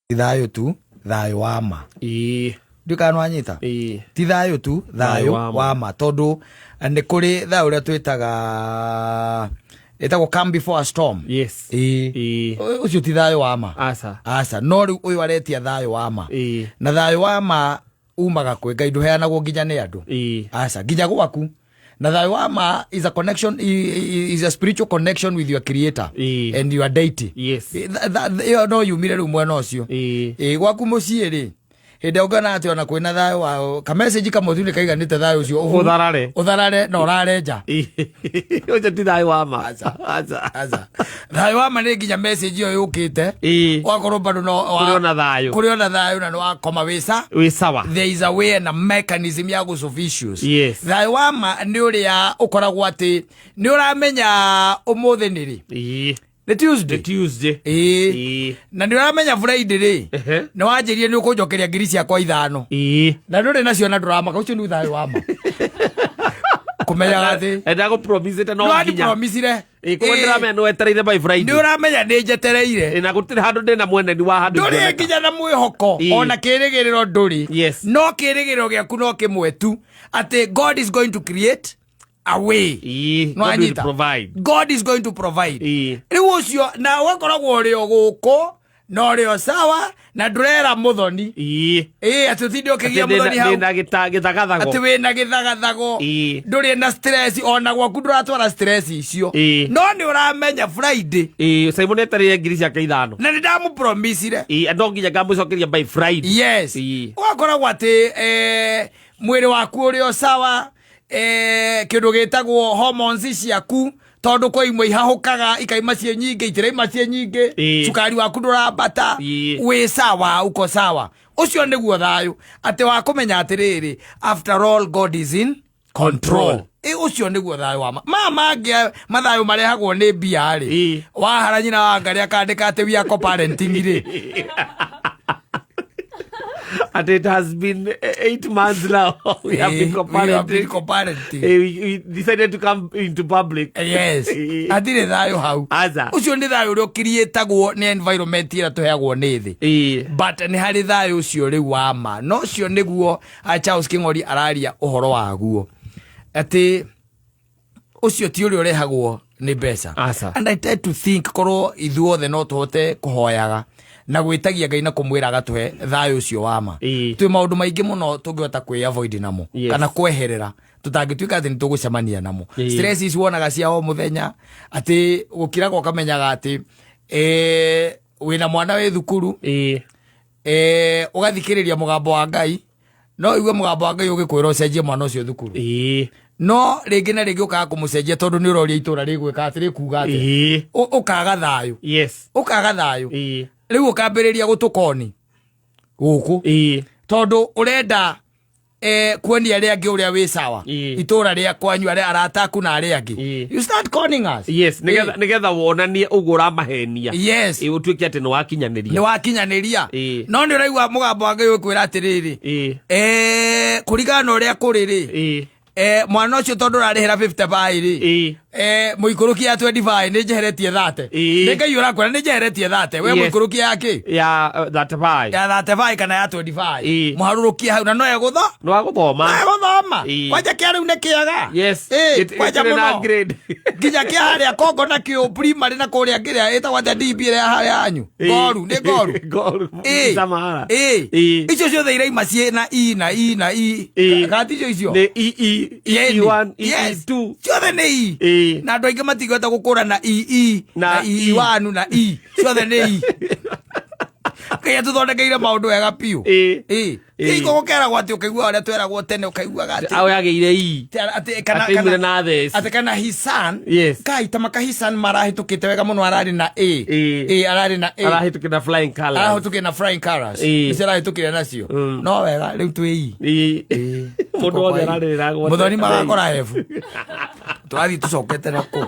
Ti thayũ tu, thayũ wa ma. Ndiũĩ kana nĩwanyita. Ti thayũ tu, thayũ wa ma. Tondũ nĩ kũrĩ thayũ ũrĩa twĩtaga ĩtagwo calm before a storm. Yes. Ĩĩ. Ũcio ti thayũ wa ma. Aca. Aca. No rĩu ũyũ aretia thayũ wa ma. Na thayũ wa ma umaga kwĩ Ngai, ndũheanagwo nginya nĩ andũ. Aca, nginya gwaku. Na thayũ wa ma is a connection, is a spiritual connection with your creator and your deity. Ĩyo no yumire rĩu mwena ũcio. Ĩ, gwaku mũciĩ rĩ, hĩndĩ ĩrĩa ũngĩona atĩ ona kwĩna thayũ wa kamessage kamwe tu nĩ kaiganĩte thayũ ũcio Ũtharare. Ũtharare na ũrare nja. Ũcio ti thayũ wa ma. Aca. Aca. Aca. Thayũ wa ma nĩ nginya message ĩyo yũkĩte ũgakorwo bado no Kũrĩ ona thayũ. Kũrĩ ona thayũ na nĩ wakoma wĩca. Wĩ sawa. There is a way and a mechanism ya gũsolve issues. Yes. Thayũ wa ma nĩ ũrĩa ũkoragwo atĩ nĩ ũramenya ũmũthĩ nĩ rĩ. Nĩ Tuesday. Nĩ Tuesday. Ĩĩ. Na nĩ ũramenya Friday rĩ, nĩ wanjĩrire nĩ ũkũnjokeria ngiri ciakwa 5. Na ndũrĩ nacio na ndũramaka, ũcio nĩ thayũ wa ma. Kũmenyaga atĩ Ndagũpromisĩte no nĩ nginya. wanipromisire. Ĩĩ, koguo ndĩramenya nĩ wetereire by Friday. Nĩ ũramenya nĩ njetereire. Ĩĩ, na gũtirĩ handũ ndĩna mweneni wa handũ Ndũrĩ ingĩoneka. nginya na mwĩhoko ona kĩrĩgĩrĩro ndũrĩ. Yes. No kĩrĩgĩrĩro gĩaku no kĩmwe tu atĩ God is going to create a way. Ĩĩ, God will Nĩwanyita? provide. God is going to provide. Rĩu ũcio na ũgakoragwo ũrĩ o gũkũ na ũrĩ o sawa na ndũrera mũthoni. Ĩĩ. Ĩĩ, atĩ ũtinde ũkĩgia Atĩ ndĩna- mũthoni hau. ndĩna gĩthagathago. Atĩ wĩna gĩthagathago. Ĩĩ. Ndũrĩ na stress ona gwaku ndũratwara stress icio. Ĩĩ. No nĩ ũramenya Friday. Ĩĩ, Simon etereire ngiri ciake 5. Na nĩ ndamũpromisire. Ĩĩ, no nginya ngamũcokeria by Friday. Yes. Ĩĩ. Ũgakoragwo atĩ mwĩrĩ waku ũrĩ o sawa, kĩndũ gĩtagwo hormones ciaku tondũ kwĩ imwe ihahũkaga ikaima ciĩ nyingĩ, itiraima ciĩ nyingĩ. Ĩĩ. Cukari waku ndũrambata. Ĩĩ. Wĩ sawa, uko sawa. Ũcio nĩguo thayũ atĩ wa kũmenya atĩrĩrĩ, after all God is in control. Ĩ, ũcio nĩguo thayũ wa ma. Ma mangĩ mathayũ marehagwo nĩ mbia rĩ. Ĩĩ. Wahara nyina wa Ngarĩ akandĩka atĩ we are co-parenting rĩ. And it has been 8 months now. We have been Ĩĩ, we have been co-parenting. co-parenting. We decided to come into public. Yes. Eh. Hatirĩ thayũ hau. Aca. Ũcio nĩ thayũ ũrĩa ũkiriĩtagwo nĩ environment ĩrĩa tũheagwo nĩ thĩ. Eh. But nĩ harĩ thayũ ũcio rĩu wa ma. No ũcio nĩguo Charles Kĩng'ori araria ũhoro waguo. Atĩ ũcio ti ũrĩa ũrehagwo nĩ mbeca. Aca. And I tend to think korwo ithuothe no tũhote kũhoyaga na gwĩtagia Ngai na kũmwĩra agatũhe thayũ ũcio wa ma. Ĩĩ. Twĩ maũndũ maingĩ mũno tũngĩhota kwĩ avoid namo. Yes. Kana kweherera tũtangĩtuĩka atĩ nĩ tũgũcemania namo. Ĩĩ. Stress ici wonaga cia o mũthenya atĩ gũkiraga ũkamenyaga atĩ wĩna mwana wĩ thukuru, Ĩĩ. ũgathikĩrĩria mũgambo wa Ngai, no ũigue mũgambo wa Ngai ũgĩkwĩra ũcenjie mwana ũcio thukuru. Ĩĩ. No rĩngĩ na rĩngĩ ũkaga kũmũcenjia tondũ nĩ ũroria itũra rĩgwĩka atĩ, rĩkuga atĩ. Ĩĩ. Ũkaga thayũ. Yes. Ũkaga thayũ. Ĩĩ. Rĩu ũkambĩrĩria gũtũkoni gũkũ. Ĩĩ. Tondũ ũrenda kuonia arĩa angĩ ũrĩa wĩ sawa. Ĩĩ. Itũra rĩa kwanyu, arĩa arata aku na arĩa angĩ. Ĩĩ. You start conning us. Yes, Ĩĩ. nĩgetha wonanie ũguo ũramahenia. Yes. Ĩĩ, ũtuĩke atĩ nĩ wakinyanĩria. Nĩ wakinyanĩria. Ĩĩ. No nĩ ũraigua mũgambo wa Ngai ũkwĩra atĩrĩrĩ. Ĩĩ. Kũringana na ũrĩa kũrĩ rĩ. Ĩĩ. Mwana ũcio tondũ ũrarĩhĩra 50 baĩ rĩ. Ĩĩ. Mũikũrũki ya 25 nĩ njeheretie 30. Ĩĩ. Nĩ Ngai ũrakwĩra nĩ njeheretie 30. We Yes. mũikũrũki ya kĩ? Ya 35. Ya 35 kana ya 25. Ĩĩ. Mũharũrũkie hau na no egũtho. Nĩ wa gũthoma. No egũthoma. Ĩĩ. Kwanja kĩa rĩu nĩ kĩega. Yes. Ĩĩ, kwanja Gĩtirĩ na mũno. grade. Nginya kĩa harĩa Kongo na kĩũ primary na kũrĩa kĩrĩa ĩtagwo atĩa DP ĩrĩa harĩa yanyu. Ĩĩ. Ngoru, nĩ ngoru. Ngoru. Ĩĩ. Samahara. Ĩĩ. Ĩĩ. Icio ciothe iraima ciĩ na I na I na I. Ĩĩ. Kana ticio icio? Nĩ E E E Yeni. E1 E Yes. E2. Ciothe nĩ I. Ĩĩ. Na andũ aingĩ matingĩhota gũkũra na I I Na na I E. E1 na I. Ciothe nĩ I. Ngai atũthondekeire maũndũ wega biũ. Ĩĩ. Ĩĩ. Ĩĩ. Ĩĩ gũkeragwo atĩ ũkaigua ũrĩa tweragwo tene ũkaiguaga atĩ Au yagĩire E. Atĩ kana Atĩ aumire na theci. atĩ kana his son. Yes. Kai tamaka his son marahĩtũkĩte wega mũno ararĩ na A. Ĩĩ. Ĩĩ, ararĩ na A. Arahĩtũkĩra na flying colors. Arahĩtũkĩre na flying colors. Ĩĩ. Nĩcio arahĩtũkĩre nacio. Mm. No wega rĩu twĩ I. Ĩĩ. Mũndũ wothe ararĩrĩra gwothe. Mũthoni magakora F. Tũrathiĩ tũcokete na kũu.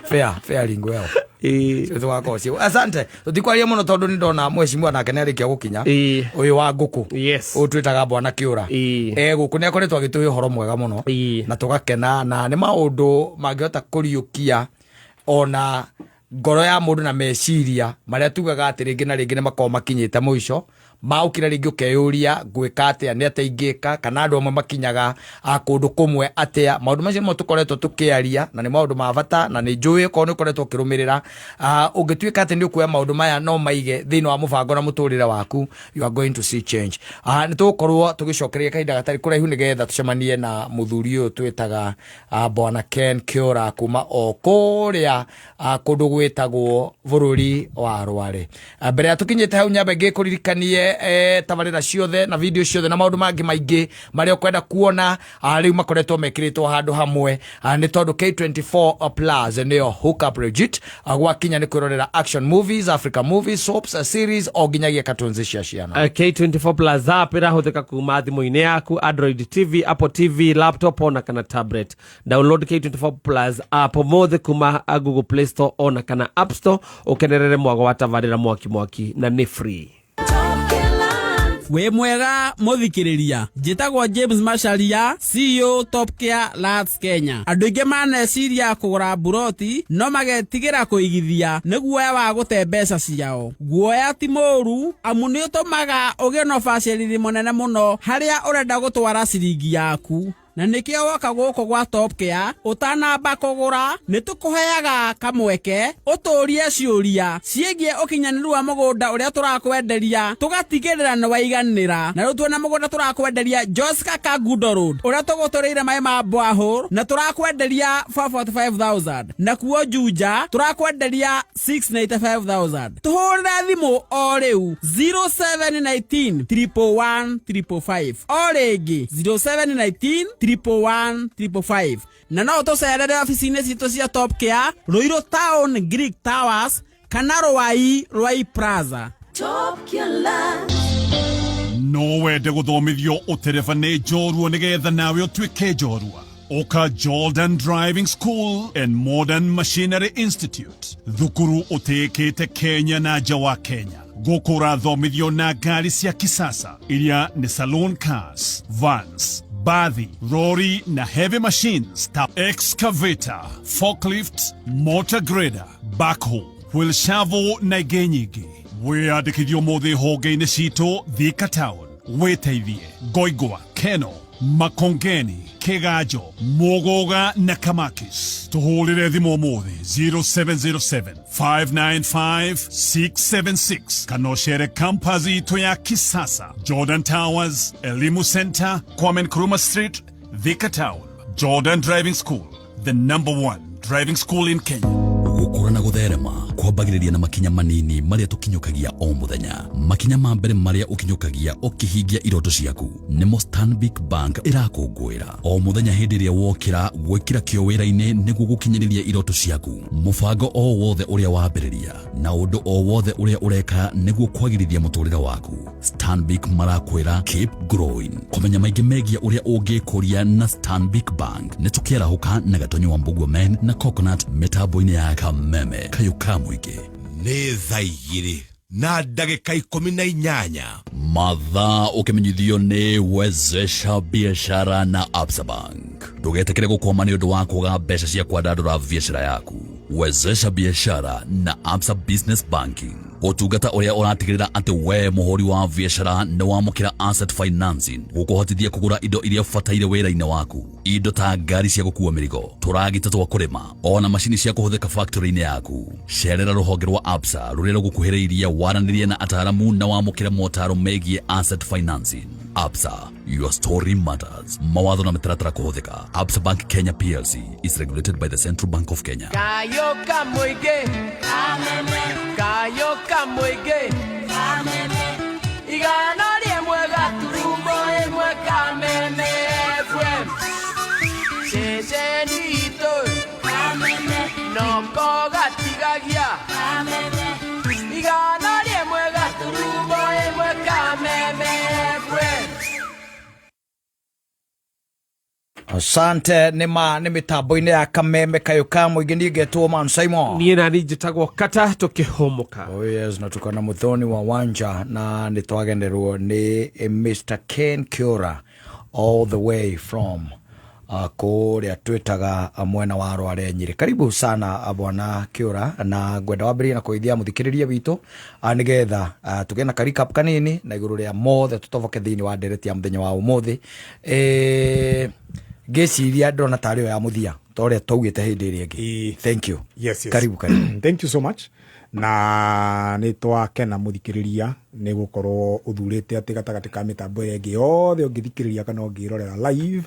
Fair, fair well. Ĩĩ. Tũgakorwo cio. Asante. Tũtikwaria mũno tondũ nĩ ndona mheshimiwa nake nĩ arĩkia gũkinya. Ĩĩ. Ũyũ wa ngũkũ. Yes. Ũyũ twĩtaga bwana kĩũra. Ĩĩ. Gũkũ nĩ akoretwo agĩtũhe ũhoro mwega mũno. Ĩĩ. Na tũgakena na nĩ maũndũ mangĩhota kũriũkia ona Ngoro ya mũndũ na meciria marĩa tugaga atĩ rĩngĩ na rĩngĩ nĩ makoragwo makinyĩte mũico maũkira, rĩngĩ ũkeyũria, ngwĩka atĩa, nĩ atĩa ingĩka, kana andũ amwe makinyaga kũndũ kũmwe atĩa? Maũndũ macio nĩmo tũkoretwo tũkĩaria na nĩ maũndũ ma bata, na nĩ njũĩ okorwo nĩ ũkoretwo ũkĩrũmĩrĩra, ũngĩtuĩka atĩ nĩ ũkuoya maũndũ maya no maige thĩinĩ wa mũbango na mũtũrĩre waku, you are going to see change. Nĩ tũgũkorwo tũgĩcokereria kahinda gatarĩ kũraihu nĩgetha tũcemanie na mũthuri ũyũ twĩtaga Bwana Ken Kiora kuma o kũrĩa kũndũ gwĩtagwo bũrũri wa Rware. Mbere ya tũkinyĩte hau, nyambe ngĩkũririkanie tabarĩra ciothe na video ciothe na maũndũ mangĩ maingĩ marĩa ũkwenda kuona, rĩu makoretwo mekĩrĩtwo handũ hamwe, nĩ tondũ K24 Plus nĩyo hook up legit. Gwakinya nĩ kwĩrorera action movies, Africa movies, soaps, series, o nginyagia cartoons cia ciana. K24 Plus app ĩrahũthĩka kuma thimũ-inĩ yaku, Android TV, Apple TV, laptop ona kana tablet. Download K24 Plus app ũmũthĩ kuma Google Play Store ona kana App Store, ũkenerere mwago wa tabarĩra mwaki mwaki na nĩ free. Wĩ mwega mũthikĩrĩria, njĩtagwo James Macharia, CEO Top Care Lands Kenya. Andũ aingĩ maneciria kũgũra mburoti no magetigĩra kũigithia nĩ guoya wa gũte mbeca ciao. Guoya ti mũũru, amu nĩ ũtũmaga ũgĩe na ũbacĩrĩri mũnene mũno harĩa ũrenda gũtwara ciringi yaku, na nĩkĩo woka gũkũ gwa Top Care, ũtanamba kũgũra nĩ tũkũheaga kamweke ũtũrie ciũria ciĩgiĩ ũkinyanĩru wa mũgũnda ũrĩa tũrakwenderia, tũgatigĩrĩra nĩ waiganĩra. Na rĩu tuona mũgũnda tũrakwenderia Joska Kangundo Road, ũrĩa tũgũtũrĩire maĩ ma borehole, na tũrakwenderia 445,000, na kuo Juja tũrakwenderia 695,000. Tũhũrĩre thimũ o rĩu 0719 111 555, o rĩngĩ 0719 111 555, na no ũtũcerere obici-inĩ citũ cia Top Care, Ruiru Town, Greek Towers, kana Rwai, Rwai Plaza. Top Care Land. No wende gũthomithio ũtereba nĩ njorua nĩgetha nawe ũtuĩke njorua? Ũka Jordan Driving School and Modern Machinery Institute, thukuru ũtĩĩkĩte Kenya na nja wa Kenya. Gũkũ ũrathomithio na ngari cia kisasa iria nĩ saloon cars, vans, bathi, rori na heavy machines ta excavator, forklift, motor grader, backhoe, wheel shovel na ingĩ nyingĩ. Wĩyandĩkithio ũmũthĩ honge-inĩ citũ Thika Town, wĩteithie, Ngoingwa, Keno, Makongeni, Kiganjo, Muguga na Kamakis. Tũhũrĩre thimũ ũmũthĩ 0707 595 676 kana ũcere campus itũ ya kisasa, Jordan Towers, Elimu Center, Kwame Nkrumah Street, Thika Town. Jordan Driving School, the number one driving school in Kenya. Gũkũra na gũtherema kwambagĩrĩria na makinya manini marĩa tũkinyũkagia o mũthenya. Makinya ma mbere marĩa ũkinyũkagia ũkĩhingia iroto ciaku nĩmo Stanbic Bank ĩrakũngũĩra o mũthenya hĩndĩ ĩrĩa wokĩra gwĩkĩra kĩo wĩra-inĩ nĩguo gũkinyĩrĩria iroto ciaku. Mũbango o wothe ũrĩa wambĩrĩria na ũndũ o wothe ũrĩa ũreka nĩguo kwagĩrithia mũtũrĩre waku, Stanbic marakwĩra keep growing. Kũmenya maingĩ megiĩ ũrĩa ũngĩkũria na Stanbic Bank, nĩ tũkĩarahũka na Gatonyo wa Mbugua Men na Coconut mĩtambo-inĩ ya Kameme, kayũ ka mũingĩ. Nĩ thaa 2:18. Mathaa ũkĩmenyithio nĩ Wezesha Biashara na Absa Bank. Ndũgetĩkĩre gũkwama nĩ ũndũ wa kwaga mbeca cia kwandandũra biacara yaku. Wezesha Biashara na Absa Business Banking, ũtungata ũrĩa ũratigĩrĩra atĩ we mũhũri wa biacara nĩ wamũkĩra asset financing gũkũhotithia kũgũra indo iria ũbataire wĩra-inĩ waku, indo ta ngari cia gũkua mĩrigo, tũragita twa kũrĩma, ona macini cia kũhũthĩka factory-inĩ yaku. Cerera rũhonge rwa Absa rũrĩa rũgũkuhĩrĩirie, waranĩrie na ataaramu na wamũkĩre motaro megiĩ asset financing. Absa, your story matters. Mawatho na mĩtaratara kũhũthĩka. Absa Bank Kenya PLC is regulated by the Central Bank of Kenya. Kayo kamũingĩ, kayo kamũingĩ, 101.1 Kameme FM, ceceni itũ noko gatigagia, 101.1 Kameme FM. Asante. Nĩ ma nĩ mĩtambo-inĩ ya Kameme, kayũ ka mũingĩ. Niĩ ngetwo Man Simon. Niĩ nani njĩtagwo Kata, tũkĩhũmũka. Oh yes, na tuko na Muthoni wa Wanja na nĩ twagenerwo nĩ Mr. Ken Kiora all the way from Kũrĩa twĩtaga mwena wa Rware Nyĩrĩ. Karibu sana, bwana Kĩũra, na ngwenda wambĩrĩrie na kũgeithia mũthikĩrĩria witũ, nĩgetha tũgĩe na karecap kanini na igũrũ rĩa mothe tũtoboke thĩinĩ wa ndereti ya mũthenya wa ũmũthĩ. Ngĩciria ndĩrona tarĩ yo ya mũthia ta ũrĩa twaugĩte hĩndĩ ĩrĩa ĩngĩ. Thank you. Yes. Karibu, karibu. Thank you so much, na nä twakena mũthikĩrĩria nĩ gũkorwo ũthurĩte atĩ gatagatĩ ka mĩtambo ĩrĩa ĩngĩ yothe ũngĩthikĩrĩria kana ũngĩrorera live,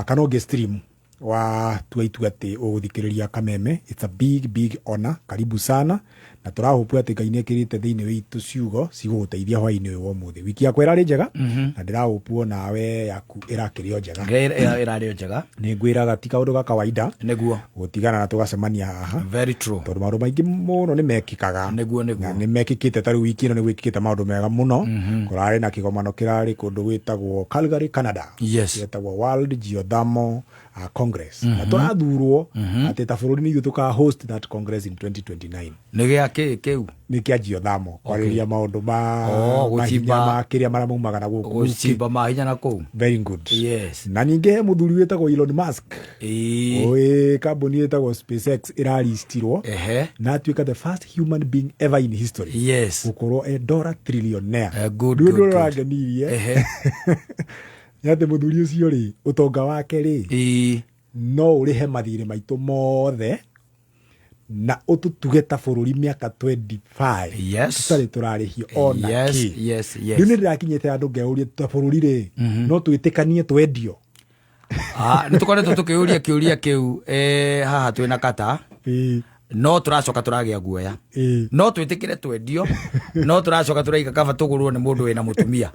kana ũngĩ stream, wa tua itua atĩ ũgũthikĩrĩria Kameme. It's a big, big honor. Karibu sana, na tũrahopu atĩ Ngai nĩ ekĩrĩte thĩinĩ witũ ciugo cigũgũteithia hwaĩ-inĩ ũyũ wa ũmũthĩ. Wiki yakwa ĩrarĩ njega, na ndĩrahopu onawe yaku ĩrakĩrĩ o njega. Ĩrarĩ o njega. Nĩ ngwĩraga ti kaũndũ ga kawaida Nĩguo. Gũtigana na tũgacemania haha, Very true. Tondũ maũndũ maingĩ mũno nĩ mekĩkaga. Nĩguo. Na nĩ mekĩkĩte. Ta rĩu wiki ĩno nĩ gwĩkĩkĩte maũndũ mega mũno. Kũrarĩ na kĩgomano kĩrarĩ kũndũ gwĩtagwo Calgary, Canada, gĩetagwo World Geothermal Congress, na tũrathurwo atĩ ta bũrũri nĩ ithuĩ tũka host that congress in 2029. Nĩ gĩa kĩ kĩu? Nĩ kĩa geothermal, kwarĩrĩria maũndũ ma Oh, mahinya gũcimba- ma kĩrĩa marĩa maumaga na gũkũ. Gũcimba mahinya na kũu. Very good. Yes. Na ningĩ he mũthuri wĩtagwo Elon Musk, ũĩ kambuni ĩtagwo SpaceX ĩraristirwo, na atuĩka the first human being ever in history gũkorwo e dollar trillionaire. Good, Rĩu good, ũndũ ũrĩa good. ũrangenirie nĩ atĩ mũthuri ũcio rĩ, ũtonga wake rĩ, no ũrĩhe mathirĩ maitũ mothe na ũtũtuge ta bũrũri mĩaka 25 tũtarĩ tũrarĩhio ona kĩ. Rĩu nĩ ndĩrakinyĩte andũ ngeuria, ta bũrũri rĩ, no twĩtĩkanie twendio? Ah, nĩ tũkoretwo tũkĩũria kĩũria kĩu, haha twĩna kata, no tũracoka tũragĩa guoya. No twĩtĩkĩre twendio, no tũracoka tũraiga kaba tũgũrwo nĩ mũndũ wĩna mũtumia.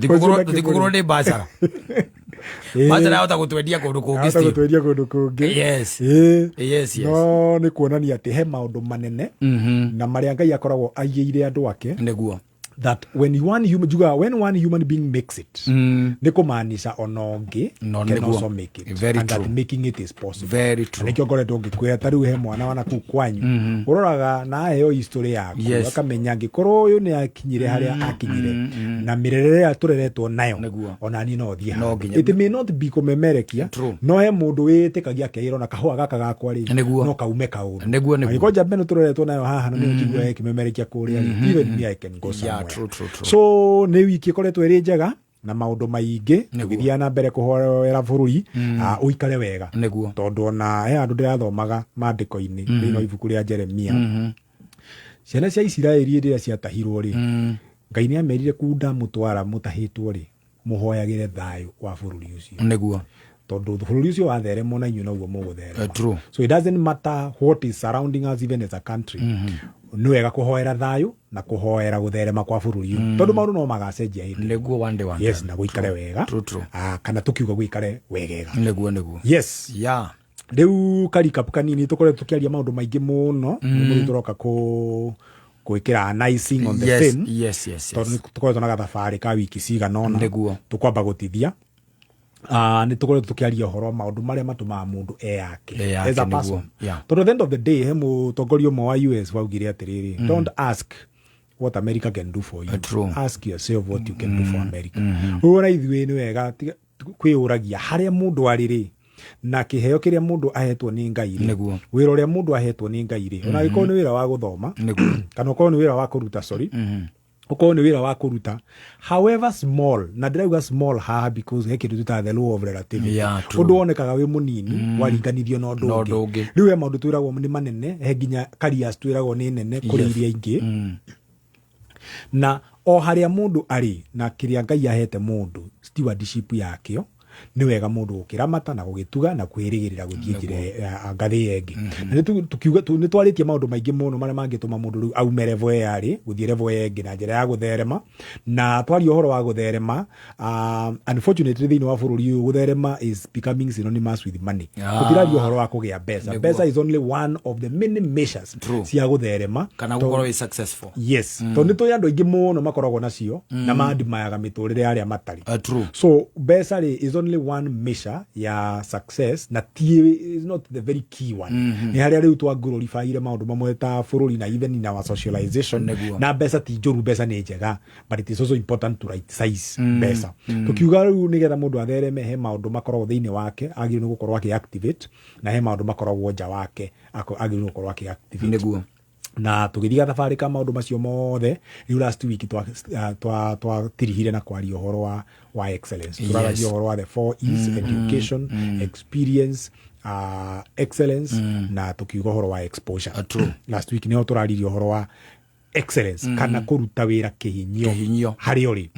Tũtikũgũrwo nĩ bacara. Bacara yahota gũtwendia kũndũ kũngĩ Ahota still. Gũtwendia kũndũ kũngĩ. Yes. No nĩ kuonania atĩ he maũndũ manene na marĩa Ngai akoragwo aigĩire andũ ake, that when one human, njugaga when one human being makes it, nĩ kũmaanisha ona ũngĩ No, can nĩguo. also make it, Very and that true. making it is possible. Very true. Na nĩkĩo ngoretwo ngĩkwĩra, ta rĩu he mwana wana kũu kwanyu ũroraga na aheo history yaku, akamenya angĩkorwo ũyũ nĩ akinyire harĩa akinyire na mĩrerere ĩrĩa tũreretwo nayo, ona niĩ no thiĩ No handũ. nginya. It may not be kũmemerekia, no he mũndũ wĩtĩkagia akeĩra ona kahũa gaka gakwa rĩ, no kaume kaũndũ. Nĩguo. Angĩkorwo njamba ĩno tũreretwo nayo haha na nĩyo njiguaga ĩkĩmemerekia kũrĩa rĩ, even me, I can go somewhere. True, true, true. So nĩ wiki ĩkoretwo ĩrĩ njega na maũndũ maingĩ, tũgĩthiaga na mbere kũhoera bũrũri, ũikare wega, tondũ ona he handũ ndĩrathomaga maandĩko-inĩ thĩinĩ wa ibuku rĩa Jeremia, ciana cia Isiraeli hĩndĩ ĩrĩa ciatahirwo rĩ, Ngai nĩ amerire kunda mũtwara mũtahĩtwo rĩ, mũhoyagĩre thayũ wa bũrũri ũcio, tondũ bũrũri ũcio watherema na inyuĩ noguo mũgũtherema. True. So it doesn't matter what is surrounding us, even as a country, nĩ wega kũhoera thayũ na kũhoera gũtherema kwa bũrũri ũyũ, tondũ maũndũ no magacenjia hĩndĩ. Nĩguo, one day, one Yes, time. na gũikare wega. True, true. Ah, kana tũkiuga gũikare wegega. Nĩguo. Yes. Rĩu karikapu kanini, tũkoretwo tũkĩaria maũndũ maingĩ mũno. Mũthĩ tũroka kũ gwĩkĩra an icing on the same, tondũ nĩ tũkoretwo na gathabarĩ ka wiki cigana ũna. Tũkwamba gũtithia, nĩ tũkoretwo tũkĩaria ũhoro wa maũndũ marĩa matũmaga mũndũ eyake Eyake, as a person, tondũ at the end of the day he mũtongoria ũmwe wa US waugire atĩrĩrĩ, "Don't ask what America can do for you. Ask yourself what you can do for America." Ũguo na ithuĩ nĩ wega kwĩyũragia harĩa mũndũ arĩ rĩ, na kĩheo kĩrĩa mũndũ ahetwo nĩ Ngai rĩ, wĩra ũrĩa mũndũ ahetwo nĩ Ngai rĩ, ona angĩkorwo nĩ wĩra wa gũthoma, kana ũkorwo nĩ wĩra wa kũruta, sorry, ũkorwo nĩ wĩra wa kũruta, however small, na ndĩrauga small haha because he kĩndũ twĩtaga the law of relativity. Yeah, true. Ũndũ wonekaga wĩ mũnini waringanithio na ũndũ Na ũndũ ũngĩ. ũngĩ. Rĩu he maũndũ twĩragwo nĩ manene, he nginya careers twĩragwo nĩ nene kũrĩ iria ingĩ, na o harĩa mũndũ arĩ na kĩrĩa Ngai ahete mũndũ stewardship yakĩo, nĩ wega mũndũ gũkĩramata na gũgĩtuga na kwĩrĩgĩrĩra gũthiĩ njĩra ya ngathĩ ĩyo ĩngĩ. Na nĩ tukiuga nĩ twarĩtie maũndũ maingĩ mũno marĩa mangĩtũma mũndũ rĩu aume level ĩyo arĩ gũthiĩ level ĩyo ĩngĩ na njĩra ya gũtherema. Na twaria ũhoro wa gũtherema, unfortunately thĩinĩ wa bũrũri ũyũ gũtherema is becoming synonymous with money. Tũtiraria ũhoro wa kũgĩa mbeca. Mbeca is only one of the many measures cia gũtherema. Kana gũkorwo wĩ successful. Yes, tondũ nĩ tũĩ andũ aingĩ mũno makoragwo nacio na mandimayaga mĩtũrĩre ya arĩa matarĩ. True. So mbeca rĩ is only one measure ya success na ti is not the very key one. Nĩ harĩa rĩu twa glorifyire maũndũ mamwe ta bũrũri na even in our socialization. Na mbeca ti njũru, mbeca nĩ njega, but it is also important to right size mbeca. Tukiuga rĩu nĩgetha mũndũ athereme, he maũndũ makoragwo thĩinĩ wake agĩrĩirwo nĩ gũkorwo akĩ activate, na he maũndũ makoragwo nja wake agĩrĩirwo gũkorwo akĩ activate. Na tũgĩthiĩ gathabarĩ ka maũndũ macio mothe. Rĩu last week twatirihire na kwaria ũhoro wa excellence. Tũraragia ũhoro wa the four E's: education, experience, excellence, na tũkiuga ũhoro wa exposure. Last week nĩho tũraririe ũhoro wa excellence kana kũruta wĩra kĩhinyio. Kĩhinyio. Harĩa ũrĩ,